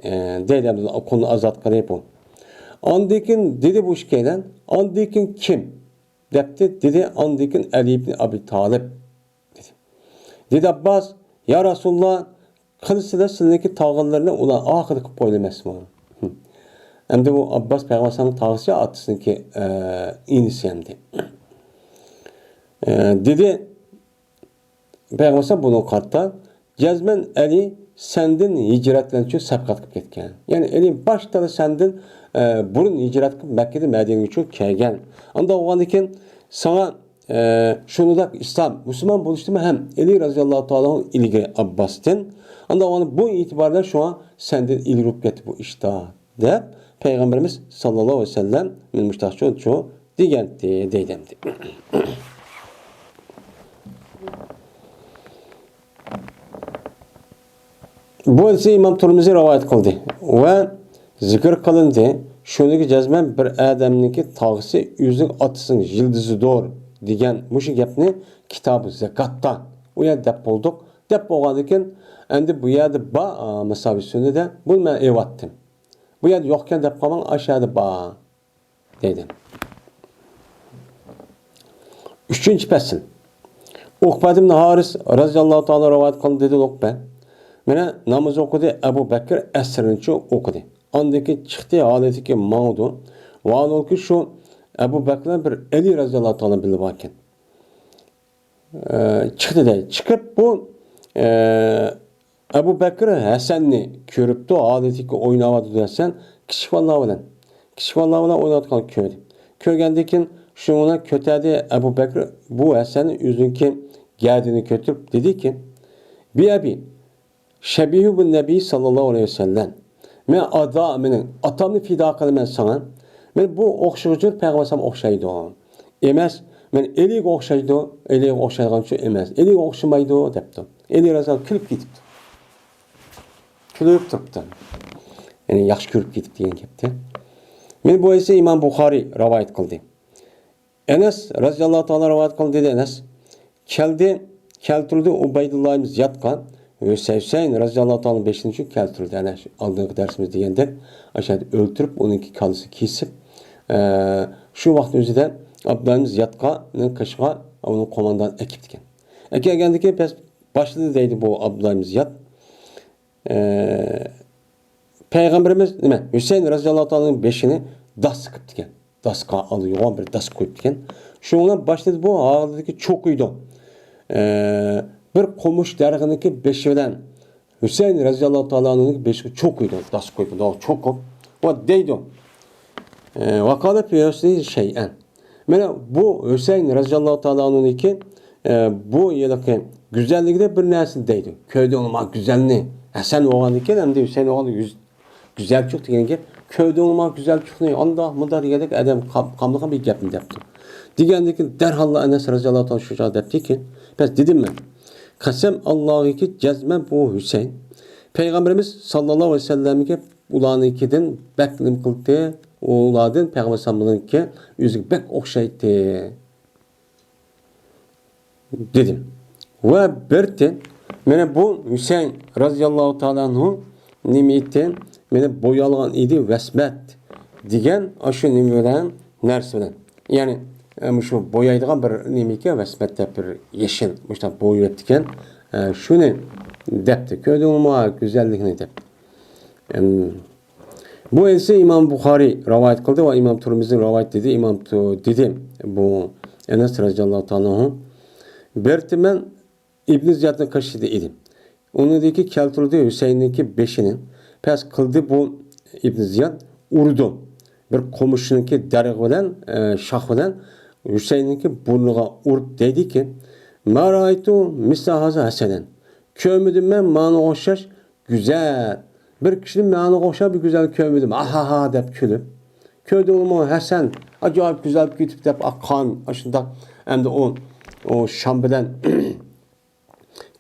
ئە، دەيدۇ، قۇلنى ئازاد قىلىپ ئۇ. ئاندىن كېيىن دېدى بۇ ئىككىيلەن، ئاندىن كېيىن كىم؟ دەپتۇ، دېدى، ئاندىن كېيىن ئەلى ئىبن ئەبى تالىپ. دېدى. دېدى ئابباس، يا رەسۇلاللا، قىلسىلە سىلىنىڭكى تاغىلىرىنى ئۇلار ئاخىرى قىلىپ قويۇلمەسمۇ؟ ئەمدى بۇ ئابباس پەيغەمبەر ئەلەيھىسسالامنىڭ تاغىسى، ئاتىسىنىڭكى، ئە، ئىنىسى ئەمدى. ئە، دېدى، پەيغەمبەر ئەلەيھىسسالام بۇنىڭغا قارىتا، جەزمەن ئەلى سەندىن ھىجرەتلەنچۇ سەپقەت قىلىپ كەتكەن. يەنى ئەلى باشتا سەندىن، ئە، بۇرۇن ھىجرەت قىلىپ مەككىدىن مەدىنىگىچۇ كەلگەن. ئاندا بولغاندىكىن ساڭا ئە، شۇنىڭدەك ئىسلام، مۇسۇلمان بولۇشتىمۇ ھەم ئەلى رەزىياللاھۇ تائالا ئىلگىرى ئابباستىن. ئاندا ئۇنى بۇ ئېتىبار بىلەن شۇڭا سەندىن ئىلگىرى بولۇپ كەتتى بۇ ئىشتا، دەپ پەيغەمبىرىمىز ساللاللاھۇ ئەلەيھى ۋەسەللەم مېنى مۇشتاقچۇ دېگەنتى، دەيدەمدى. بۇ ھەدىسنى ئىمام تۇرمۇزى رىۋايەت قىلدى ۋە زىكىر قىلىندى، شۇنىڭغا جەزمەن بىر ئادەمنىڭكى تاغىسى ئۆزىنىڭ ئاتىسىنىڭ يىلدىزىدۇر دېگەن مۇشۇ گەپنى كىتابى زاكاتتا ئۇ يەردە دەپ بولدۇق. دەپ بولغاندىن كېيىن، ئەمدى بۇ يەردە بار، ئا، مۇسابىق سۈننىدە، بۇنى مەن ئېلىۋەتتىم. بۇ يەردە يوقكەن دەپ قالماڭ، ئاشۇ يەردە بار. دەيدۇ. ئۈچىنچى پەسىل. ئۇقبە ئىبن ھارىس رەزىياللاھۇ تائالا رىۋايەت قىلدى، دېدى ئۇقبە. مانا ناماز ئوقۇدى، ئەبۇ بەكرى ئەسىرنىچۇ ئوقۇدى. ئاندىن كېيىن چىقتى، ھالىتىكى ماڭىدۇ. ۋاھالەنكى شۇ ئەبۇ بەكرى بىلەن بىر ئەلى رەزىياللاھۇ تائالا بىللە باركەن. ئە، چىقتى دەي. چىقىپ بۇ، ئە، ئەبۇ بەكرى ھەسەننى كۆرۈپتۇ، ھالىتىكى ئويناۋاتىدۇ ھەسەن، كىچىك بالىلار بىلەن. كىچىك بالىلار بىلەن ئويناۋاتقاننى كۆردى. كۆرگەندىن كېيىن شۇنى كۆتەردى ئەبۇ بەكرى بۇ ھەسەننى ئۆزىنىڭكى گەدىنىگە كۆتۈرۈپ دېدىكى، بىئەبى، شەبىھۇ بىن نەبىي ساللاللاھۇ ئەلەيھى ۋەسەللەم. مەن ئادا، مېنىڭ ئاتامنى پىدا قىلىمەن ساڭا. مەن بۇ ئوخشىغۇچى پەيغەمبەر ئوخشايدۇ. ئەمەس، مەن ئېلىگە ئوخشايدۇ، ئېلىگە ئوخشايدىغانچۇ ئەمەس. ئېلىگە ئوخشىمايدۇ دەپتۇ. ئەلى رەزىياللاھۇ كۈلۈپ كېتىپتۇ. كۈلۈپ تۇرۇپتۇ. يەنى ياخشى كۆرۈپ كېتىپ دېگەن گەپتە. مەن بۇ ھەدىسنى ئىمام بۇخارىي رىۋايەت قىلدى. ئەنەس رەزىياللاھۇ تائالا رىۋايەت قىلدى، دېدى ئەنەس. كەلدى، كەلتۈرۈلدى ئۇبەيدۇللا ئىبن زىيادقا ھۈسەيسەين رەزىياللاھۇ تائالا بېشىنى كەلتۈرۈلدى. ئەنە شۇ ئالدىنقى دەرسىمىزدە دېگەندەك، ئاشۇ يەردە ئۆلتۈرۈپ، ئۇنىڭكى كاللىسىنى كېسىپ، ئە، شۇ ۋاقىت ئۆزىدە ئابدۇللا ئىبن زىيادقا، قېشىغا ئۇنىڭ قوماندانى ئەكېپتىكەن. ئەكەلگەندىن كېيىن پەس باشلىدى دەيدۇ بۇ ئابدۇللا ئىبن زىياد. ئە، پەيغەمبىرىمىز نېمە، ھۈسەيىن رەزىياللاھۇ تائالانىڭ بېشىنى داس قىپتىكەن. داسقا، ئالدى يوغان بىر داس قويۇپتىكەن. شۇنىڭ بىلەن باشلىدى بۇ ھالىتىدىكى چوقۇيدۇ. ئە، بىر قومۇش دەرىخىنىڭكى بېشى بىلەن ھۈسەيىن رەزىياللاھۇ تائالانىڭ بېشىغا چوقۇيدۇ. داس قويۇپ، مۇنداق چوقۇپ، ۋە دەيدۇ. ئە، ۋەقالە فى ھۈسنى شەيئەن. مانا بۇ ھۈسەيىن رەزىياللاھۇ تائالا ئەنھۇنىڭكى، ئە، بۇ ھېلىقى گۈزەللىكىدە بىر نەرسە دەيدۇ. كۆردۈڭلارمۇ گۈزەلنى؟ ھەسەن بولغاندىكىن، ئەمدى ھۈسەيىن بولغان يۈز-، گۈزەلچۇق دېگەن گەپ. كۆردۈڭلارمۇ گۈزەلچۇقنى؟ ئانداق، مۇنداق دېگەندەك ئادەم قام-، قاملىغان بىر گەپنى دەپتۇ. دېگەندىكىن دەرھاللا ئەنەس رەزىياللاھۇ تائالا شۇ چاغدا دەپتىكى، پەس دېدىم مەن. قەسەم ئاللاھىكى جەزمەن بۇ ھۈسەيىن. پەيغەمبىرىمىز ساللاللاھۇ ئەلەيھى ۋەسەللەمگە ئۇلارنىڭكىدىن بەك نېمە قىلدى، ئۇلاردىن پەيغەمبەر ئەلەيھىسسالامنىڭكى ئۆزىگە بەك ئوخشايتتى، دېدىم. ۋە بىرتى، مانا بۇ ھۈسەيىن رەزىياللاھۇ تائالا ئەنھۇ نېمە ئىدى؟ مانا بويالغان ئىدى ۋەسمەت دېگەن ئاشۇ نېمە بىلەن، نەرسە بىلەن. يەنى، ئە، مۇشۇ بويايدىغان بىر نېمىكەن، ۋەسمەت دەپ بىر يېشىل، مۇشۇنداق بويىۋەتتىكەن. ئە، شۇنى دەپتۇ. كۆردۈڭمۇ گۈزەللىكنى دەپ. ئەم، بۇ ھەدىسنى ئىمام بۇخارىي رىۋايەت قىلدى ۋە ئىمام تۇرمۇزى رىۋايەت دېدى. ئىمام تۇ-، دېدى، بۇ ئەنەس رەزىياللاھۇ تائالا ئەنھۇ. بىرتى مەن ئىبن زىيادنىڭ قېشىدا ئىدىم. ئۇنىڭدىكى كەلتۈردى ھۈسەيىننىڭكى بېشىنى. پەس قىلدى بۇ ئىبن زىياد، ئۇردى. بىر قومۇشنىڭكى دەرىخى بىلەن، ئە، شاخ بىلەن ھۈسەيىننىڭكى بۇرنىغا ئۇرۇپ دەيدىكى، ما رائايتۇ مىسلە ھازا ھەسەنەن. كۆرمىدىم مەن مانا ئوخشاش گۈزەل بىر كىشىنى ماڭىغا ئوخشاپ بىر گۈزەل كۆرمىدىم، ئاھاھا دەپ كۈلۈپ. كۆردۈڭمۇ ھەسەن، ئاجايىپ گۈزەل كېتىپ دەپ ئاققان، ئاشۇنداق. ئەمدى ئۇ، ئۇ شام بىلەن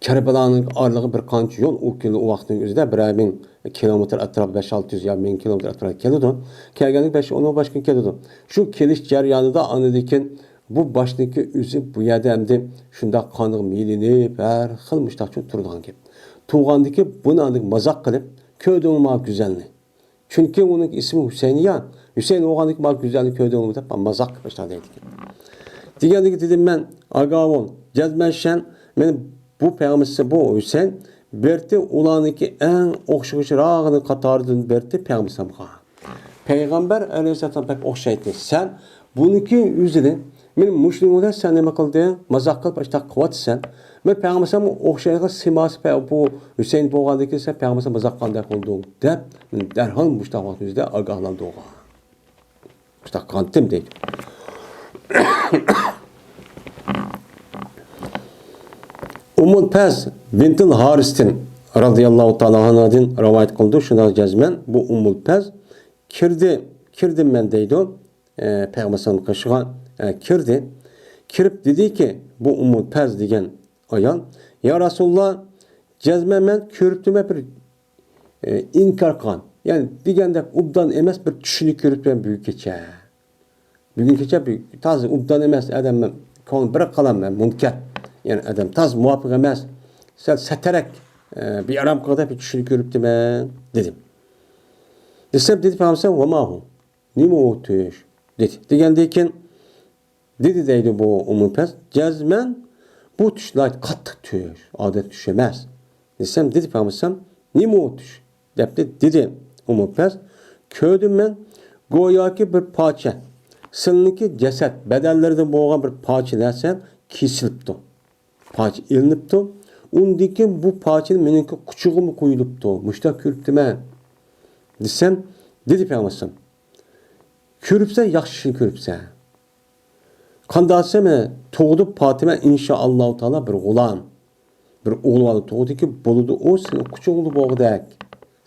كەربەلانىڭ ئارىلىقى بىر قانچە يول، ئۇ كۈنى، ئۇ ۋاقىتنىڭ ئۆزىدە بىرەر مىڭ كىلومېتىر ئەتراپ، بەش ئالتە يۈز يا مىڭ كىلومېتىر ئەتراپ كېلىدۇ. كەلگەندىكى بەش ئون باشقا كېلىدۇ. شۇ كېلىش جەريانىدا ئاندىن كېيىن بۇ باشنىڭكى ئۆزى بۇ يەردە ئەمدى شۇنداق قانغا مىيلىنىپ، ھەر خىل مۇشتاقچە تۇرىدىغان گەپ. تۇرغاندىكى بۇنى ئاندىن مازاق قىلىپ، كۆردۈڭمۇ ما گۈزەلنى؟ چۈنكى ئۇنىڭ ئىسمى ھۈسەيىن يا، ھۈسەيىن بولغاندىكىن ما گۈزەلنى كۆردۈڭمۇ دەپ مازاق قىلىپ ئاشۇنداق دەيدىكەن. دېگەندىكى دېدىم مەن، ئاگاۋۇل، جەزمەن شەن، مېنى بۇ پەيغەمبەر، بۇ ھۈسەيىن بىرتى ئۇلارنىڭكى ئەڭ ئوخشىغۇچىراغىنىڭ قاتارىدىن بىرتى پەيغەمبەرگە. پەيغەمبەر ئەلەيھىسسالام بەك ئوخشايتتى. سەن بۇنىڭكى ئۆزىنى، مېنى مۇشۇنىڭ بىلەن سەن نېمە قىلدىڭ؟ مازاق قىلىپ ئاشۇنداق قىلىۋاتىسەن. مەن پەيغەمبەرگە ئوخشايدىغان سىماسى پە-، بۇ ھۈسەيىن بولغاندىن كېيىن سەن پەيغەمبەرگە مازاق قىلغاندەك بولدۇڭ دەپ، دەرھال مۇشۇنداق ۋاقىت ئۆزىدە ئاگاھلاندۇرغان. مۇشۇنداق قىلغانتىم دەيدۇ. ئۇممۇل پەز بىنتىل ھارىستىن رازىياللاھۇ تائالا ئانھادىن رىۋايەت قىلىدۇ. شۇنداق جەزمەن بۇ ئۇممۇل پەز كىردى، كىردىم مەن دەيدۇ. ئە، پەيغەمبەر ئەلەيھىسسالام قېشىغا، ئە، كىردى. كىرىپ دېدىكى، بۇ ئۇممۇل پەز دېگەن ئايال، يا رەسۇلاللا، جەزمەن مەن كۆرۈپتىمەن بىر، ئە، ئىنكار قىلغان. يەنى دېگەندەك ئوبدان ئەمەس بىر چۈشنى كۆرۈپتىمەن بۈگۈن كېچە. بۈگۈن كېچە بىر تازا ئوبدان ئەمەس ئادەم، كۆڭلى بىر قالام مەن مۇنكەر. يەنى ئادەم تازا مۇۋاپىق ئەمەس. سەل سەتەرەك، ئە، بىئارام قىلغۇدەك بىر چۈشنى كۆرۈپتىمەن دېدىم. دېسەم دېدى پەيغەمبەر ۋە ما ھۇ. نېمە ئۇ چۈش؟ دېدى. دېگەندىن كېيىن دېدى دەيدۇ بۇ ئۇممۇل پەز، جەزمەن بۇ چۈش ناھايىتى قاتتىق چۈش، ئادەتتىكى چۈش ئەمەس. دېسەم، دېدى پەيغەمبەر، نېمە ئۇ چۈش؟ دەپتۇ. دېدى ئۇممۇل پەز، كۆردۈم مەن، گوياكى بىر پارچە، سىلىنىڭكى جەسەت بەدەنلىرىدىن بولغان بىر پارچە نەرسە كېسىلىپتۇ. پارچە ئېلىنىپتۇ. ئۇندىن كېيىن بۇ پارچىنى مېنىڭكى قۇچىقىمغا قويۇلۇپتۇ. مۇشۇنداق كۆرۈپتىمەن. دېسەم، دېدى پەيغەمبەر، كۆرۈپسەن، ياخشى ئىشنى كۆرۈپسەن. قانداق دېسەم، مانا تۇغدى پاتىمە، ئىنشائاللاھۇ تائالا بىر غۇلام، بىر ئوغۇل بالا تۇغدىكى، بولىدۇ ئۇ سېنىڭ قۇچىقىڭدا بولغۇدەك،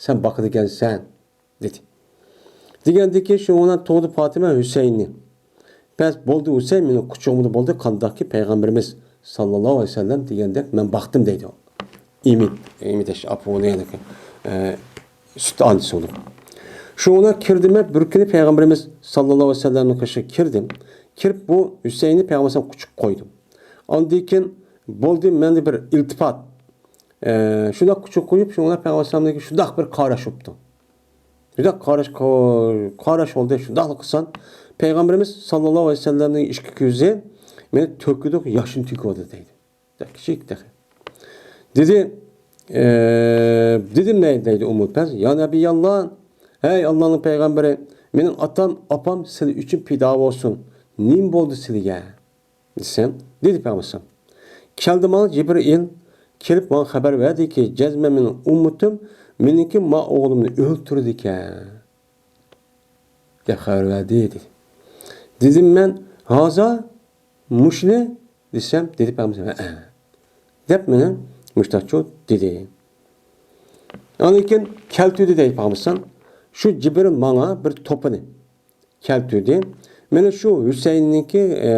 سەن باقىدىكەنسەن، دېدى. دېگەندىكىن شۇنىڭ بىلەن تۇغدى پاتىمە ھۈسەيىننى. بەس، بولدى ھۈسەيىن مېنىڭ قۇچىقىمدا بولدى، قانداقكى پەيغەمبىرىمىز ساللاللاھۇ ئەلەيھى ۋەسەللەم دېگەندەك مەن باقتىم دەيدۇ. ئىمىت، ئىمىت ئەش-، ئاپا ئۇنى يەنە، ئە، سۈت ئانىسى بولۇپ. شۇنىڭ بىلەن كىردىم مەن بىر كۈنى پەيغەمبىرىمىز ساللاللاھۇ ئەلەيھى ۋەسەللەمنىڭ قېشىغا كىردىم. كىرىپ بۇ ھۈسەيىننى پەيغەمبەر ئەلەيھىسسالام قۇچىقىغا قويدۇم. ئاندىن كېيىن بولدى مەندە بىر ئىلتىپات. ئە، شۇنداق قۇچىقىغا قويۇپ، شۇنىڭ بىلەن پەيغەمبەر ئەلەيھىسسالامدىكى شۇنداق بىر قاراش بوپتۇ. شۇنداق قاراش، قاراش بولدى، شۇنداقلا قىلسام، پەيغەمبىرىمىز ساللاللاھۇ ئەلەيھى ۋەسەللەمنىڭ ئىككى كۆزى مېنى تۆكىدۇ، ياشنى تۆكۈۋاتىدۇ دەيدۇ. بەك كىچىك تېخى. دېدى، ئە، دېدىم دەيدۇ ئۇممۇل پەز، يا نەبىياللا، ھەي ئاللانىڭ پەيغەمبىرى، مېنىڭ ئاتام، ئاپام سىلى ئۈچۈن پىدا بولسۇن. نېمە بولدى سىلىگە؟ دېسەم، دېدى پەيغەمبەر، كەلدى ماڭا جىبرىئىل، كېلىپ ماڭا خەۋەر بەردىكى، جەزمەن مېنىڭ ئۈممىتىم، مېنىڭكى ما ئوغلۇمنى ئۆلتۈرىدىكەن، دەپ خەۋەر بەردى، دېدى. دېدىم مەن، ھازا مۇشۇنى دېسەم، دېدى پەيغەمبەر، ھەئە، دەپ مانا مۇشتاقچۇ دېدى. ئاندىن كېيىن كەلتۈردى دەيدۇ پەيغەمبەر، شۇ جىبرىئىل ماڭا بىر توپىنى كەلتۈردى. مانا شۇ ھۈسەيىننىڭكى، ئە،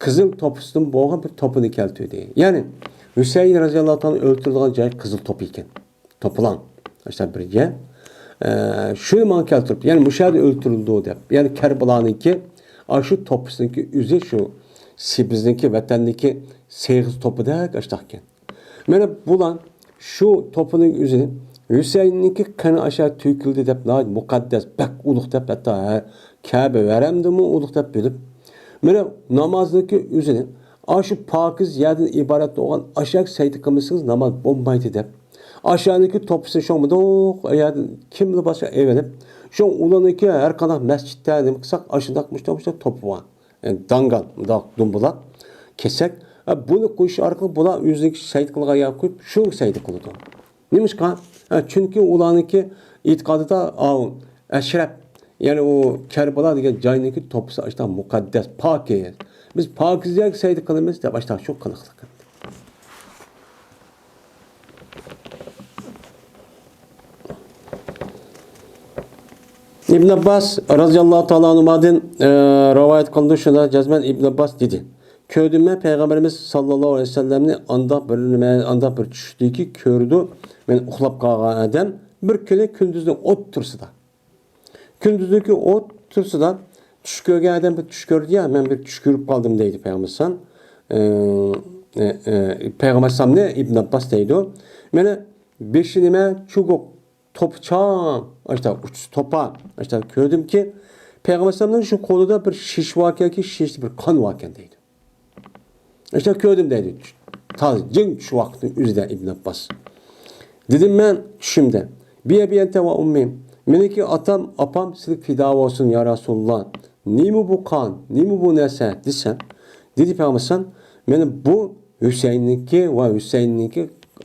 قىزىل توپىسىدىن بولغان بىر توپىنى كەلتۈردى. يەنى ھۈسەيىن رەزىياللاھۇ تائالا ئۆلتۈرۈلگەن جاي قىزىل توپا ئىكەن. توپىلاڭ. ئاشۇنداق بىر جاي. ئە، شۇنى ماڭا كەلتۈرۈپ، يەنى مۇشۇ يەردە ئۆلتۈرۈلدى دەپ. يەنى كەربىلانىڭكى، ئاشۇ توپىسىنىڭكى ئۆزى شۇ سى-، بىزنىڭكى ۋەتەننىڭكى سېغىز توپىدەك ئاشۇنداق ئىكەن. مانا بۇلار شۇ توپىنىڭ ئۆزىنى ھۈسەيىننىڭكى قېنى ئاشۇ تۆكۈلدى دەپ، ناھايىتى مۇقەددەس، بەك ئۇلۇغ دەپ، ھەتتا ھە-، كەبە ھەرەمدىنمۇ ئۇلۇغ دەپ بىلىپ، مانا نامازنىڭكى ئۆزىنى ئاشۇ پاكىز يەردىن ئىبارەت بولغان ئاشۇ سەجدە قىلمىسىڭىز ناماز بولمايدۇ دەپ، ئاشۇنىڭكى توپىسىنى شوڭمىدۇق، ئۇ يەردىن كىملا باشقا ئېلىپ، شۇ ئۇلارنىڭكى ھەر قانداق مەسچىتتە نېمە قىلساق، ئاشۇنداق مۇشۇنداق مۇشۇنداق توپى بار. داڭگال، مۇنداق دۇمبىلاق، كېسەك. ھە، بۇنى قويۇش ئارقىلىق بۇلار ئۆزىنىڭكى سەجدە قىلغان يەرگە قويۇپ، شۇ سەجدە قىلىدۇ. نېمىشقا؟ ھە، چۈنكى ئۇلارنىڭكى ئېتىقادىدا ئاۋۇ ئەشرەپ، يەنى ئۇ كەربەلا دېگەن جاينىڭكى توپىسى ئاشۇنداق مۇقەددەس، پاكىز. بىز پاكىز يەرگە سەجدە قىلىمىز دەپ ئاشۇنداق شۇ قىلىقلىق. ئىبن ئابباس رازىياللاھۇ تائالا ئەنھۇمادىن، ئە، رىۋايەت قىلىندى، شۇندا جەزمەن ئىبن ئابباس دېدى: كۆردۈم مەن پەيغەمبىرىمىز ساللاللاھۇ ئەلەيھى ۋەسەللەمنى ئانداق بىر نېمە، ئانداق بىر چۈشتىكى كۆردى، مەن ئۇخلاپ قالغان ئادەم بىر كۈنى كۈندۈزنىڭ ئوتتۇرىسىدا. كۈندۈزدىكى ئوتتۇرىسىدا چۈش كۆرگەن ئادەم بىر چۈش كۆردى يا، مەن بىر چۈش كۆرۈپ قالدىم دەيدۇ پەيغەمبەر ئەلەيھىسسالام. ئە، ئە، ئە، پەيغەمبەر ئەلەيھىسسالامنى ئىبن ئابباس دەيدۇ. مانا بېشى نېمە، چۇگۇق، توپىچاڭ، ئاشتا ئۇچىسى توپا، ئاشتا كۆردۈمكى، پەيغەمبەر ئەلەيھىسسالامنىڭ شۇ قولىدا بىر شىش باركەنكى، شىشتە بىر قان باركەن دەيدۇ. ئاشتا كۆردۈم دەيدۇ. تازا جىڭ چۈش ۋاقتىنىڭ ئۆزىدە ئىبن ئابباس. دېدىم مەن چۈشۈمدە: بىئەبى ئەنتە ۋە ئۇممى، مېنىڭكى ئاتام، ئاپام سىلىگە پىدا بولسۇن يا رەسۇلاللا. نېمە بۇ قان، نېمە بۇ نەرسە دېسەم، دېدى پەيغەمبەر ئەلەيھىسسالام، مانا بۇ ھۈسەيىننىڭكى ۋە ھۈسەيىننىڭكى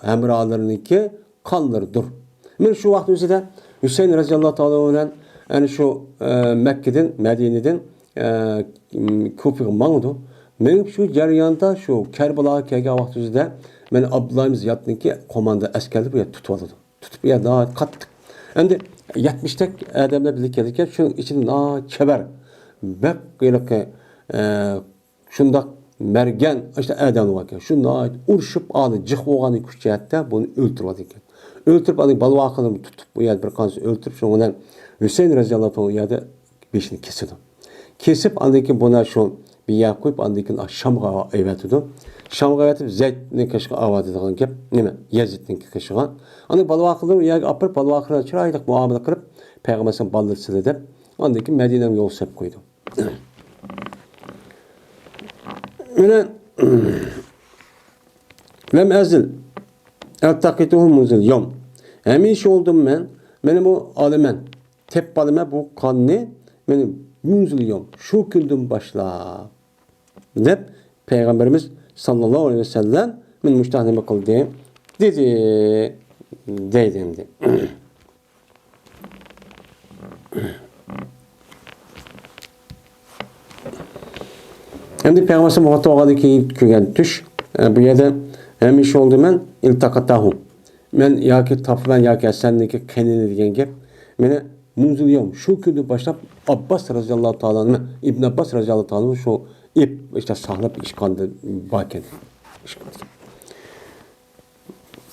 ھەمراھلىرىنىڭكى قانلىرىدۇر. مانا شۇ ۋاقىت ئۆزىدە ھۈسەيىن رەزىياللاھۇ تائالا بىلەن ئەنە شۇ، ئە، مەككىدىن، مەدىنىدىن، ئە، كۇفىغا ماڭىدۇ. مېڭىپ شۇ جەرياندا شۇ كەربەلاغا كەلگەن ۋاقىت ئۆزىدە مەن ئابدۇللا ئىبن زىيادنىڭكى قوماندا ئەسكەرلىرى بۇ يەردە تۇتۇۋالىدۇ. تۇتۇپ، يا، ناھايىتى قاتتىق. ئەمدى يەتمىشتەك ئادەملەر بىللە كېلىدىكەن، شۇنىڭ ئىچىدە ناھايىتى چەۋەر، بەك ھېلىقى، ئە، شۇنداق مەرگەن، ئاشۇنداق ئادەم باركەن. شۇ ناھايىتى ئۇرۇشۇپ، ئالدى جىق بولغان كۈچ جەھەتتە بۇنى ئۆلتۈرۈۋالىدىكەن. ئۆلتۈرۈپ، ئاندىن بالىۋاقىنى تۇتۇپ، بۇ يەردە بىر قانچىسى ئۆلتۈرۈپ، شۇنىڭ بىلەن ھۈسەيىن رەزىياللاھۇ تائالا ئۇ يەردە بېشىنى كېسىدۇ. كېسىپ، ئاندىن كېيىن بۇنى شۇ بىر يەرگە قويۇپ، ئاندىن كېيىن شامغا ئەۋەتىدۇ. شامغا ئەۋەتىپ، زەيدنىڭ قېشىغا ئاۋاتىدىغان گەپ نېمە؟ يەزىدنىڭ قېشىغا. ئاندىن بالىۋاقلىرىنى ئۇ يەرگە ئاپىرىپ، بالىۋاقلىرىغا چىرايلىق مۇئامىلە قىلىپ، پەيغەمبەر ئەلەيھىسسالام بالىلىرى سىلە دەپ، ئاندىن كېيىن مەدىنەگە يول سېلىپ قويىدۇ. مانا، لەم ئەزىل ئەلتەقىتۇھۇ مۇنزۇل يوم. ھەمىشە بولدۇم مەن، مانا بۇ ئالىمەن، تېپىپ قالىمەن بۇ قاننى، مانا مۇنزۇل يوم، شۇ كۈندىن باشلاپ، دەپ پەيغەمبىرىمىز ساللاللاھۇ ئەلەيھى ۋەسەللەم مانا مۇشۇنداق نېمە قىلدى؟ دېدى، دەيدۇ ئەمدى. ئەمدى پەيغەمبەر ئەلەيھىسسالام ۋاپات بولغاندىن كېيىن كۆرگەن چۈش، ئە، بۇ يەردە ھەمىشە بولدى مەن ئىلتەقەتەھۇ. مەن ياكى تاپىمەن ياكى ھەسەننىڭكى قېنىنى دېگەن گەپ. مانا مۇنزۇل يوم، شۇ كۈندىن باشلاپ ئابباس رازىياللاھۇ تائالا ئەنھۇ، ئىبن ئابباس رازىياللاھۇ تائالا ئەنھۇ شۇ ئېپ، ئىشتە ساقلاپ ئىچقاندا باركەن.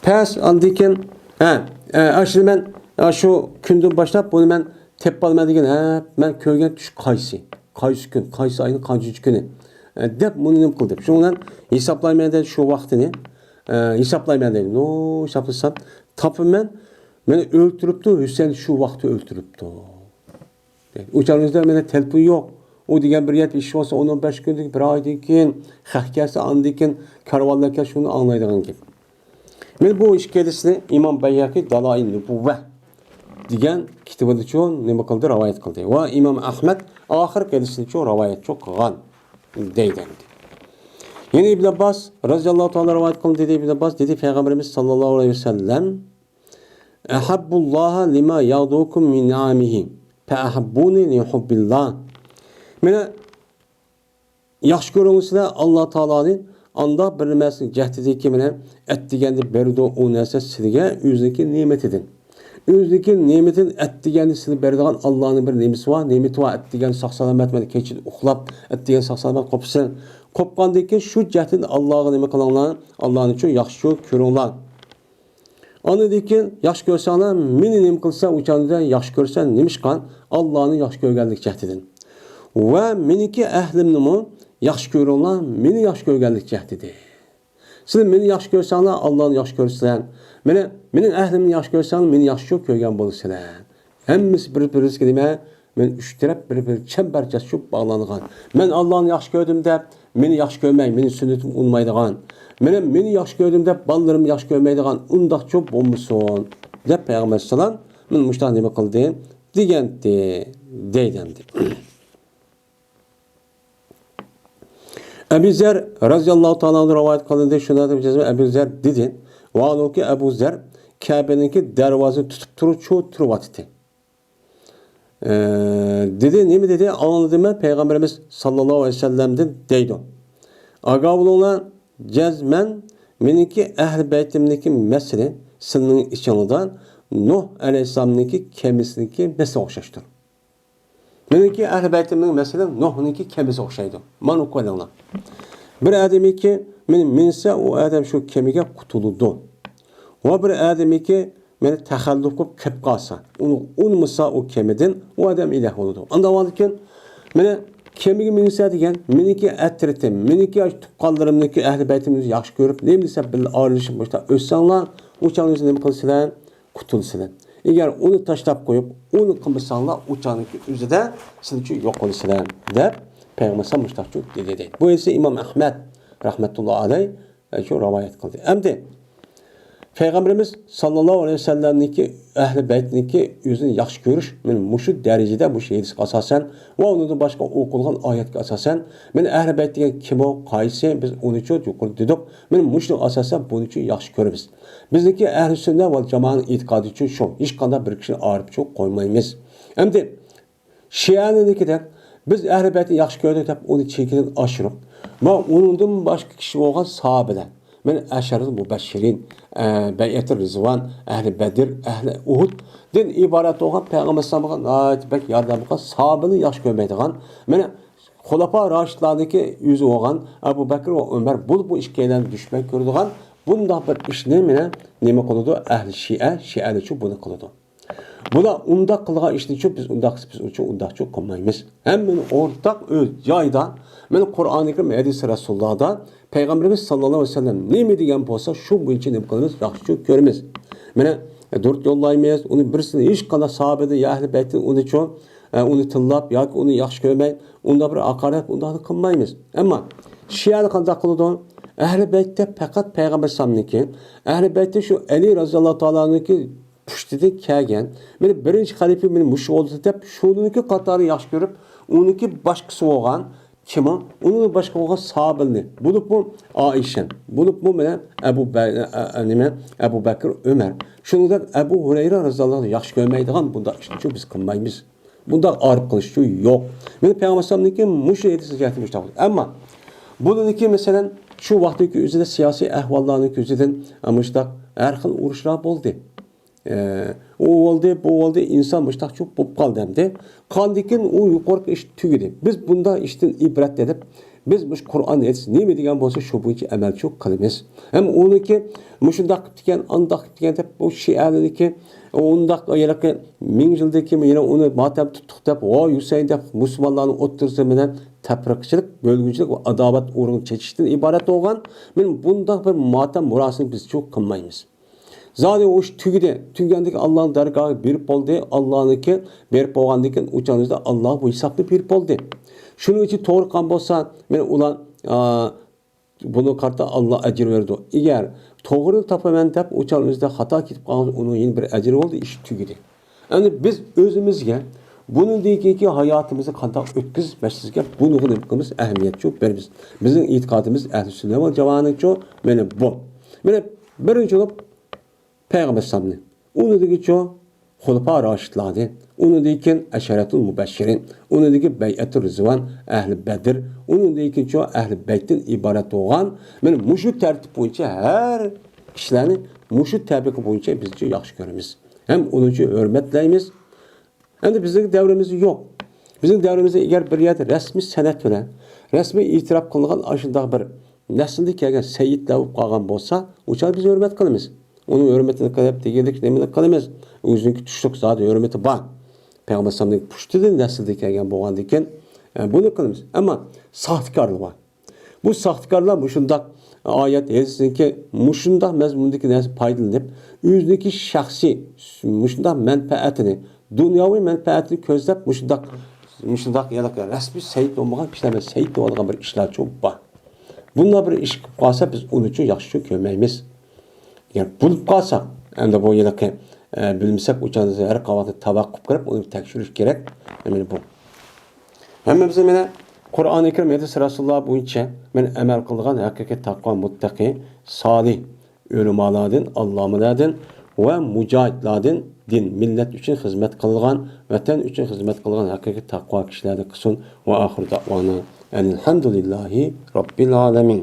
پەس ئاندىن كېيىن، ھە، ئە، ئاشۇنى مەن، ئە، شۇ كۈندىن باشلاپ بۇنى مەن تېپىپ ئالىمەن دېگەن، ھە، مەن كۆرگەن چۈش قايسى؟ قايسى كۈن؟ قايسى ئاينىڭ قانچىنچى كۈنى؟ ئە، دەپ بۇنى نېمە قىلدى؟ شۇنىڭ بىلەن ھېسابلايمەن دەيدۇ شۇ ۋاقتىنى. ئە، ھېسابلايمەن دەيدۇ. نو، ھېسابلىسام، تاپىمەن. مېنى ئۆلتۈرۈپتۇ، ھۈسەيىن شۇ ۋاقتى ئۆلتۈرۈپتۇ. ئۇ چاغدا مېنىڭ تېلېفون يوق. ئۇ دېگەن بىر گەپ ئىش بولسا، ئون بەش كۈندىن، بىر ئايدىن كېيىن خەق كەلسە، ئاندىن كېيىن كارۋانلار كەلسە، شۇنى ئاڭلايدىغان گەپ. مانا بۇ ئىككى ھەدىسنى ئىمام بەيھەقى دالائىل نۇبۇۋۋە دېگەن كىتابىدىچۇ نېمە قىلدى، رىۋايەت قىلدى. ۋە ئىمام ئەھمەد ئاخىرقى ھەدىسنىچۇ رىۋايەتچۇ قىلغان دەيدۇ ئەمدى. يەنە ئىبن ئابباس رازىياللاھۇ تائالا رىۋايەت قىلدى، دېدى ئىبن ئابباس، دېدى پەيغەمبىرىمىز ساللاللاھۇ ئەلەيھى ۋەسەللەم، ئەھەببۇللاھە لىما ياغدۇكۇم مىن نەئەمىھى، فەئەھەببۇنى لىھۇببىللاھ. مانا ياخشى كۆرۈڭلار سىلەر ئاللا تائالانى ئانداق بىر نېمىسىنى جەھدىدىكى مانا ئەتىگەندە بېرىدۇ، ئۇ نەرسە سىلىگە ئۆزىنىڭكى نېمىتىدىن. ئۆزىنىڭكى نېمىتىدىن ئەتىگەندە سىلىگە بېرىدىغان ئاللانىڭ بىر نېمىسى بار، نېمىتى بار، ئەتىگەندە ساق-سالامەت، مانا كېچىدە ئۇخلاپ، ئەتىگەندە ساق-سالامەت قوپسىن. قوپقاندىن كېيىن شۇ جەھدىدىن ئاللاغا نېمە قىلىڭلار، ئاللانى شۇ ياخشى كۆرۈڭلار. ئاندىن كېيىن ياخشى كۆرسەڭلار، مېنى نېمە قىلسا، ئۇ چاغدا ياخشى كۆرسە، نېمىشقا ئاللانى ياخشى كۆرگەنلىك جەھدىدىن. ۋە مېنىڭكى ئەھلىمنىمۇ ياخشى كۆرۈڭلار، مېنى ياخشى كۆرگەنلىك جەھدىدىن. سىلەر مېنى ياخشى كۆرسەڭلار، ئاللانى ياخشى كۆرىسىلەر. مېنى، مېنىڭ ئەھلىمنى ياخشى كۆرسەڭلار، مېنى ياخشى كۆرگەن بولىسىلەر. ھەممىسى بىر-بىرىسىگە نېمە؟ مەن ئۈچ تەرەپ بىر-بىر چەمبەرچاس چۇ باغلانغان. مەن ئاللانى ياخشى كۆردۈم دەپ، مېنى ياخشى كۆرمەي، مېنى سۈننىتىمنى ئۇنىمايدىغان. مېنى، مېنى ياخشى كۆردۈم دەپ، بالىلىرىمنى ياخشى كۆرمەيدىغان، ئۇنداقچۇ بولمىسۇن، دەپ پەيغەمبەر ئەلەيھىسسالام مانا مۇشۇنداق نېمە قىلدى؟ دېگەنتى، دەيدۇ ئەمدى. ئەبۇ زەر رەزىياللاھۇ تائالا ئەنھۇ رىۋايەت قىلىندى. شۇنىڭدىن جەزمەن ئەبۇ زەر دېدى. ۋاھالۇكى ئەبۇ زەر كەبىنىڭكى دەرۋازىنى تۇتۇپ تۇرۇپ، شۇ تۇرۇۋاتىدۇ. ئە، دېدى، نېمە دېدى؟ ئاڭلىدىم مەن پەيغەمبىرىمىز ساللاللاھۇ ئەلەيھى ۋەسەللەمدىن دەيدۇ. ئاگاھ بولۇڭلار، جەزمەن مېنىڭكى ئەھلى بەيتىمنىڭكى مەسىلى سىلىنىڭ ئىچىڭلاردا نۇھ ئەلەيھىسسالامنىڭكى كېمىسىنىڭكى مەسىلىگە ئوخشاشتۇر. مېنىڭكى ئەھلى بەيتىمنىڭ مەسىلەن نۇھنىڭكى كېمىسىگە ئوخشايدۇ. مانا ئوقۇۋېلىڭلار. بىر ئادەمكى مېنى مىنسە، ئۇ ئادەم شۇ كېمىگە قۇتۇلىدۇ. ۋە بىر ئادەمكى مېنى تەخەللۇپ قىلىپ كېلىپ قالسا، ئۇنى ئۇنىمىسا ئۇ كېمىدىن، ئۇ ئادەم ھالاك بولىدۇ. ئانداق بولغاندىكىن مېنى كېمىگە مىنسە دېگەن، مېنىڭكى ئەترىتىم، مېنىڭكى تۇغقانلىرىمنىڭكى ئەھلى بەيتىمنى ياخشى كۆرۈپ، نېمە دېسە بىللە ئارىلىشىپ مۇشۇنداق ئۆتسەڭلار، ئۇ چاغدا ئۆزى نېمە قىلىسىلەر؟ قۇتۇلىسىلەر. ئگەر ئۇنى تاشلاپ قويۇپ، ئۇنى قىلمىساڭلار، ئۇ چاغنىڭكى ئۆزىدە سىلەر شۇ يوق بولىسىلەر، دەپ پەيغەمبەر ئەلەيھىسسالام مۇشۇنداق دېدى دەيدۇ. بۇ ھەدىسنى ئىمام ئەھمەد رەھمەتۇللا ئەلەيھ شۇ رىۋايەت قىلدى. ئەمدى پەيغەمبىرىمىز ساللاللاھۇ ئەلەيھى ۋەسەللەمنىڭكى ئەھلى بەيتنىڭكى ئۆزىنى ياخشى كۆرۈش مېنى مۇشۇ دەرىجىدە مۇشۇ ھەدىسكە ئاساسەن ۋە ئۇنىڭدىن باشقا ئوقۇلغان ئايەتكە ئاساسەن، مېنى ئەھلى بەيت دېگەن كىمۇ، قايسى، بىز ئۇنىچۇ يۇقىرىدا دېدۇق، مېنى مۇشۇنىڭغا ئاساسەن بۇنىچۇ ياخشى كۆرىمىز. بىزنىڭكى ئەھلى سۈننە ۋەل جامائەنىڭ ئېتىقادىچۇ شۇ، ھېچقانداق بىر كىشىنى ئايرىپچۇ قويمايمىز. ئەمدى شىئەنىڭكىدەك بىز ئەھلى بەيتنى ياخشى كۆردۇق دەپ ئۇنى چېكىدىن ئاشۇرۇپ، ۋە ئۇنىڭدىن باشقا كىشى بولغان ساھابىلەر، مەن ئەشەرىل مۇبەششىرىن، ئە، بەيئەتۇر رىزۋان، ئەھلى بەدر، ئەھلى ئۇھۇددىن ئىبارەت بولغان پەيغەمبەر ئەلەيھىسسالامغا ناھايىتى بەك ياردەم قىلغان ساھابىنى ياخشى كۆرمەيدىغان، مانا خۇلەپا راشىدلارنىڭكى يۈزى بولغان ئەبۇ بەكىر ۋە ئۆمەر بولۇپ بۇ ئىككىيلەننى دۈشمەن كۆرىدىغان بۇنداق بىر ئىشنى مانا نېمە قىلىدۇ؟ ئەھلى شىئە، شىئەلىچۇ بۇنى قىلىدۇ. بۇلار ئۇنداق قىلغان ئىشنىچۇ بىز ئۇنداق قىلسا بىز ئۇچۇ ئۇنداقچۇ قىلمايمىز. ھەممىنى ئورتاق ئۆز جايىدا، مانا قۇرئانى كەرىم، ھەدىسى رەسۇلۇللاھدا پەيغەمبىرىمىز ساللاللاھۇ ئەلەيھى ۋەسەللەم نېمە دېگەن بولسا شۇ بويىچە نېمە قىلىمىز، ياخشىچۇ كۆرىمىز. مانا دۇرۇت يوللايمىز، ئۇنى بىرسىنى ھېچقانداق ساھابىدىن يا ئەھلى بەيتتىن ئۇنىچۇ، ئە، ئۇنى تىللاپ ياكى ئۇنى ياخشى كۆرمەي ئۇنداق بىر ھاقارەت ئۇنداقنى قىلمايمىز. ئەمما شىئەلەر قانداق قىلىدۇ؟ ئەھلى بەيتتە پەقەت پەيغەمبەر ئەلەيھىسسالامنىڭكى، ئەھلى بەيتتە شۇ ئەلى رەزىياللاھۇ تائالانىڭكى پۇشتىدىن كەلگەن، مانا بىرىنچى خەلىپە مانا مۇشۇ بولدى دەپ، شۇنىڭكى قاتارىنى ياخشى كۆرۈپ، ئۇنىڭكى باشقىسى بولغان كىم؟ ئۇنىڭ باشقا بولغان ساھابىلىرى، بولۇپمۇ ئائىشە، بولۇپمۇ مانا ئەبۇ بە-، ئە-، ئە-، نېمە، ئەبۇ بەكىر، ئۆمەر. شۇنىڭدەك ئەبۇ ھۇرەيرە رەزىياللاھۇ ئەنھۇ ياخشى كۆرمەيدىغان بۇنداق ئىشنىچۇ بىز قىلمايمىز. بۇنداق ئايرىپ قىلىشچۇ يوق. مانا پەيغەمبەر ئەلەيھىسسالامنىڭكى مۇشۇ ھەدىسى جەھەتتىن مۇشۇنداق بولدى. ئەمما بۇنىڭكى مەسىلەن شۇ ۋاقىتتىكى ئۆزىدە سىياسىي ئەھۋاللارنىڭ كۆزىدىن مۇشۇنداق ھەر خىل ئۇرۇشلار بولدى. ئە، ئۇ بولدى، بۇ بولدى، ئىنسان مۇشتاقچۇ بولۇپ قالدى ئەمدى. قاندىكىن ئۇ يۇقىرىقى ئىش تۈگىدى. بىز بۇنداق ئىشتىن ئىبرەت ئېلىپ، بىز مۇشۇ قۇرئان ھەدىس نېمە دېگەن بولسا شۇ بويىچە ئەمەلچۇ قىلىمىز. ھەم ئۇنىڭكى مۇشۇنداق قىپتىكەن، ئانداق قىپتىكەن دەپ بۇ شىئەلىرىنىڭكى ئۇنداق ھېلىقى مىڭ يىلدىن كېيىن يەنە ئۇنى ماتەم تۇتتۇق دەپ، ۋاي ھۈسەيىن دەپ مۇسۇلمانلارنىڭ ئوتتۇرىسىدا مانا تەپرىقىچىلىك، بۆلگۈنچىلىك ۋە ئاداۋەت ئۇرۇقىنى چېچىشتىن ئىبارەت بولغان مانا بۇنداق بىر ماتەم مۇراسىمىنى بىزچۇ قىلمايمىز. زادى ئۇ ئىش تۈگىدى. تۈگىگەندىكىن ئاللانىڭ دەرگاھىغا بېرىپ بولدى. ئاللانىڭكى بېرىپ بولغاندىن كېيىن ئۇ چاغدا ئاللا بۇ ھېسابنى بېرىپ بولدى. شۇنىڭ ئۈچۈن توغرا قىلغان بولسا، مانا ئۇلار، ئا، بۇنىڭغا قارىتا ئاللا ئەجىر بېرىدۇ. ئەگەر توغرىنى تاپىمەن دەپ ئۇ چاغدا ئۆزىدە خاتا كېتىپ قالغان، ئۇنىڭ يەنە بىر ئەجرى بولدى، ئىش تۈگىدى. ئەمدى بىز ئۆزىمىزگە بۇنىڭدىن كېيىنكى ھاياتىمىزنى قانداق ئۆتكۈزۈش مەسىلىسىگە بۇنىڭغا نېمە قىلىمىز؟ ئەھمىيەت چوپ بېرىمىز. بىزنىڭ ئېتىقادىمىز ئەھلى سۈننە ۋەل جامائەنىڭچۇ مانا بۇ. مانا بىرىنچى بولۇپ پەيغەمبەر ئەلەيھىسسالامنى، ئۇنىڭدىن كېيىنچۇ خۇلىپا راشىدلارنى، ئۇنىڭدىن كېيىن ئەشەرەتۇل مۇبەششىرىن، ئۇنىڭدىن كېيىن بەيئەتۇ رىزۋان، ئەھلى بەدر، ئۇنىڭدىن كېيىنچۇ ئەھلى بەيتتىن ئىبارەت بولغان، مانا مۇشۇ تەرتىپ بويىچە ھەر كىشىلەرنى مۇشۇ تەبىقە بويىچە بىزچە ياخشى كۆرىمىز. ھەم ئۇنىچۇ ھۆرمەتلەيمىز. ئەمدى بىزنىڭ دەۋرىمىزدە يوق. بىزنىڭ دەۋرىمىزدە ئەگەر بىر يەردە رەسمىي سەنەد بىلەن رەسمىي ئېتىراپ قىلىنغان ئاشۇنداق بىر نەسىلدىن كەلگەن سەييىدلەر بولۇپ قالغان بولسا، ئۇ چاغدا بىز ھۆرمەت قىلىمىز. ئۇنىڭ ھۆرمىتىنى قىلىپ، دېگۈدەك نېمىنى قىلىمىز؟ ئۆزىنىڭكى تۇشلۇق زادى ھۆرمىتى بار. پەيغەمبەر ئەلەيھىسسالامنىڭ پۇشتىدىن نەسىلدىن كەلگەن بولغاندىكىن، ئە، بۇنى قىلىمىز. ئەمما ساختىكارلار بار. بۇ ساختىكارلار مۇشۇنداق ئايەت ھەدىسنىڭكى مۇشۇنداق مەزمۇندىكى نەرسە پايدىلىنىپ، ئۆزىنىڭكى شەخسىي مۇشۇنداق مەنپەئەتىنى، دۇنياۋى مەنپەئەتىنى كۆزلەپ مۇشۇنداق، مۇشۇنداق يەنە رەسمىي سەييىد بولمىغان كىشىلەر بىلەن سەييىد بولىدىغان بىر ئىشلارچۇ بار. بۇنداق بىر ئىش قىلىپ قالسا، بىز ئۇنىچۇ ياخشىچۇ كۆرمەيمىز. ئەگەر بولۇپ قالسا، ئەمدى بۇ ھېلىقى، ئە، بىلمىسەك، ئۇ چاغدا ھەر قاۋاقتا تاۋاققا قاراپ ئۇنى تەكشۈرۈش كېرەك. مانا بۇ. ھەممىمىزنى مانا قۇرئانى كەرىم، ھەدىس رەسۇلۇللا بويىچە مانا ئەمەل قىلىدىغان ھەقىقىي تەقۋا مۇتتەقى، سالىھ ئۆلىمالاردىن، ئاللامىلاردىن ۋە مۇجاھىدلاردىن، دىن، مىللەت ئۈچۈن خىزمەت قىلىدىغان، ۋەتەن ئۈچۈن خىزمەت قىلىدىغان ھەقىقىي تەقۋا كىشىلەردىن قىلسۇن. ۋە ئاخىرۇ دەئۋانا ئەنىلھەمدۇلىللاھى رەببىل ئالەمىن.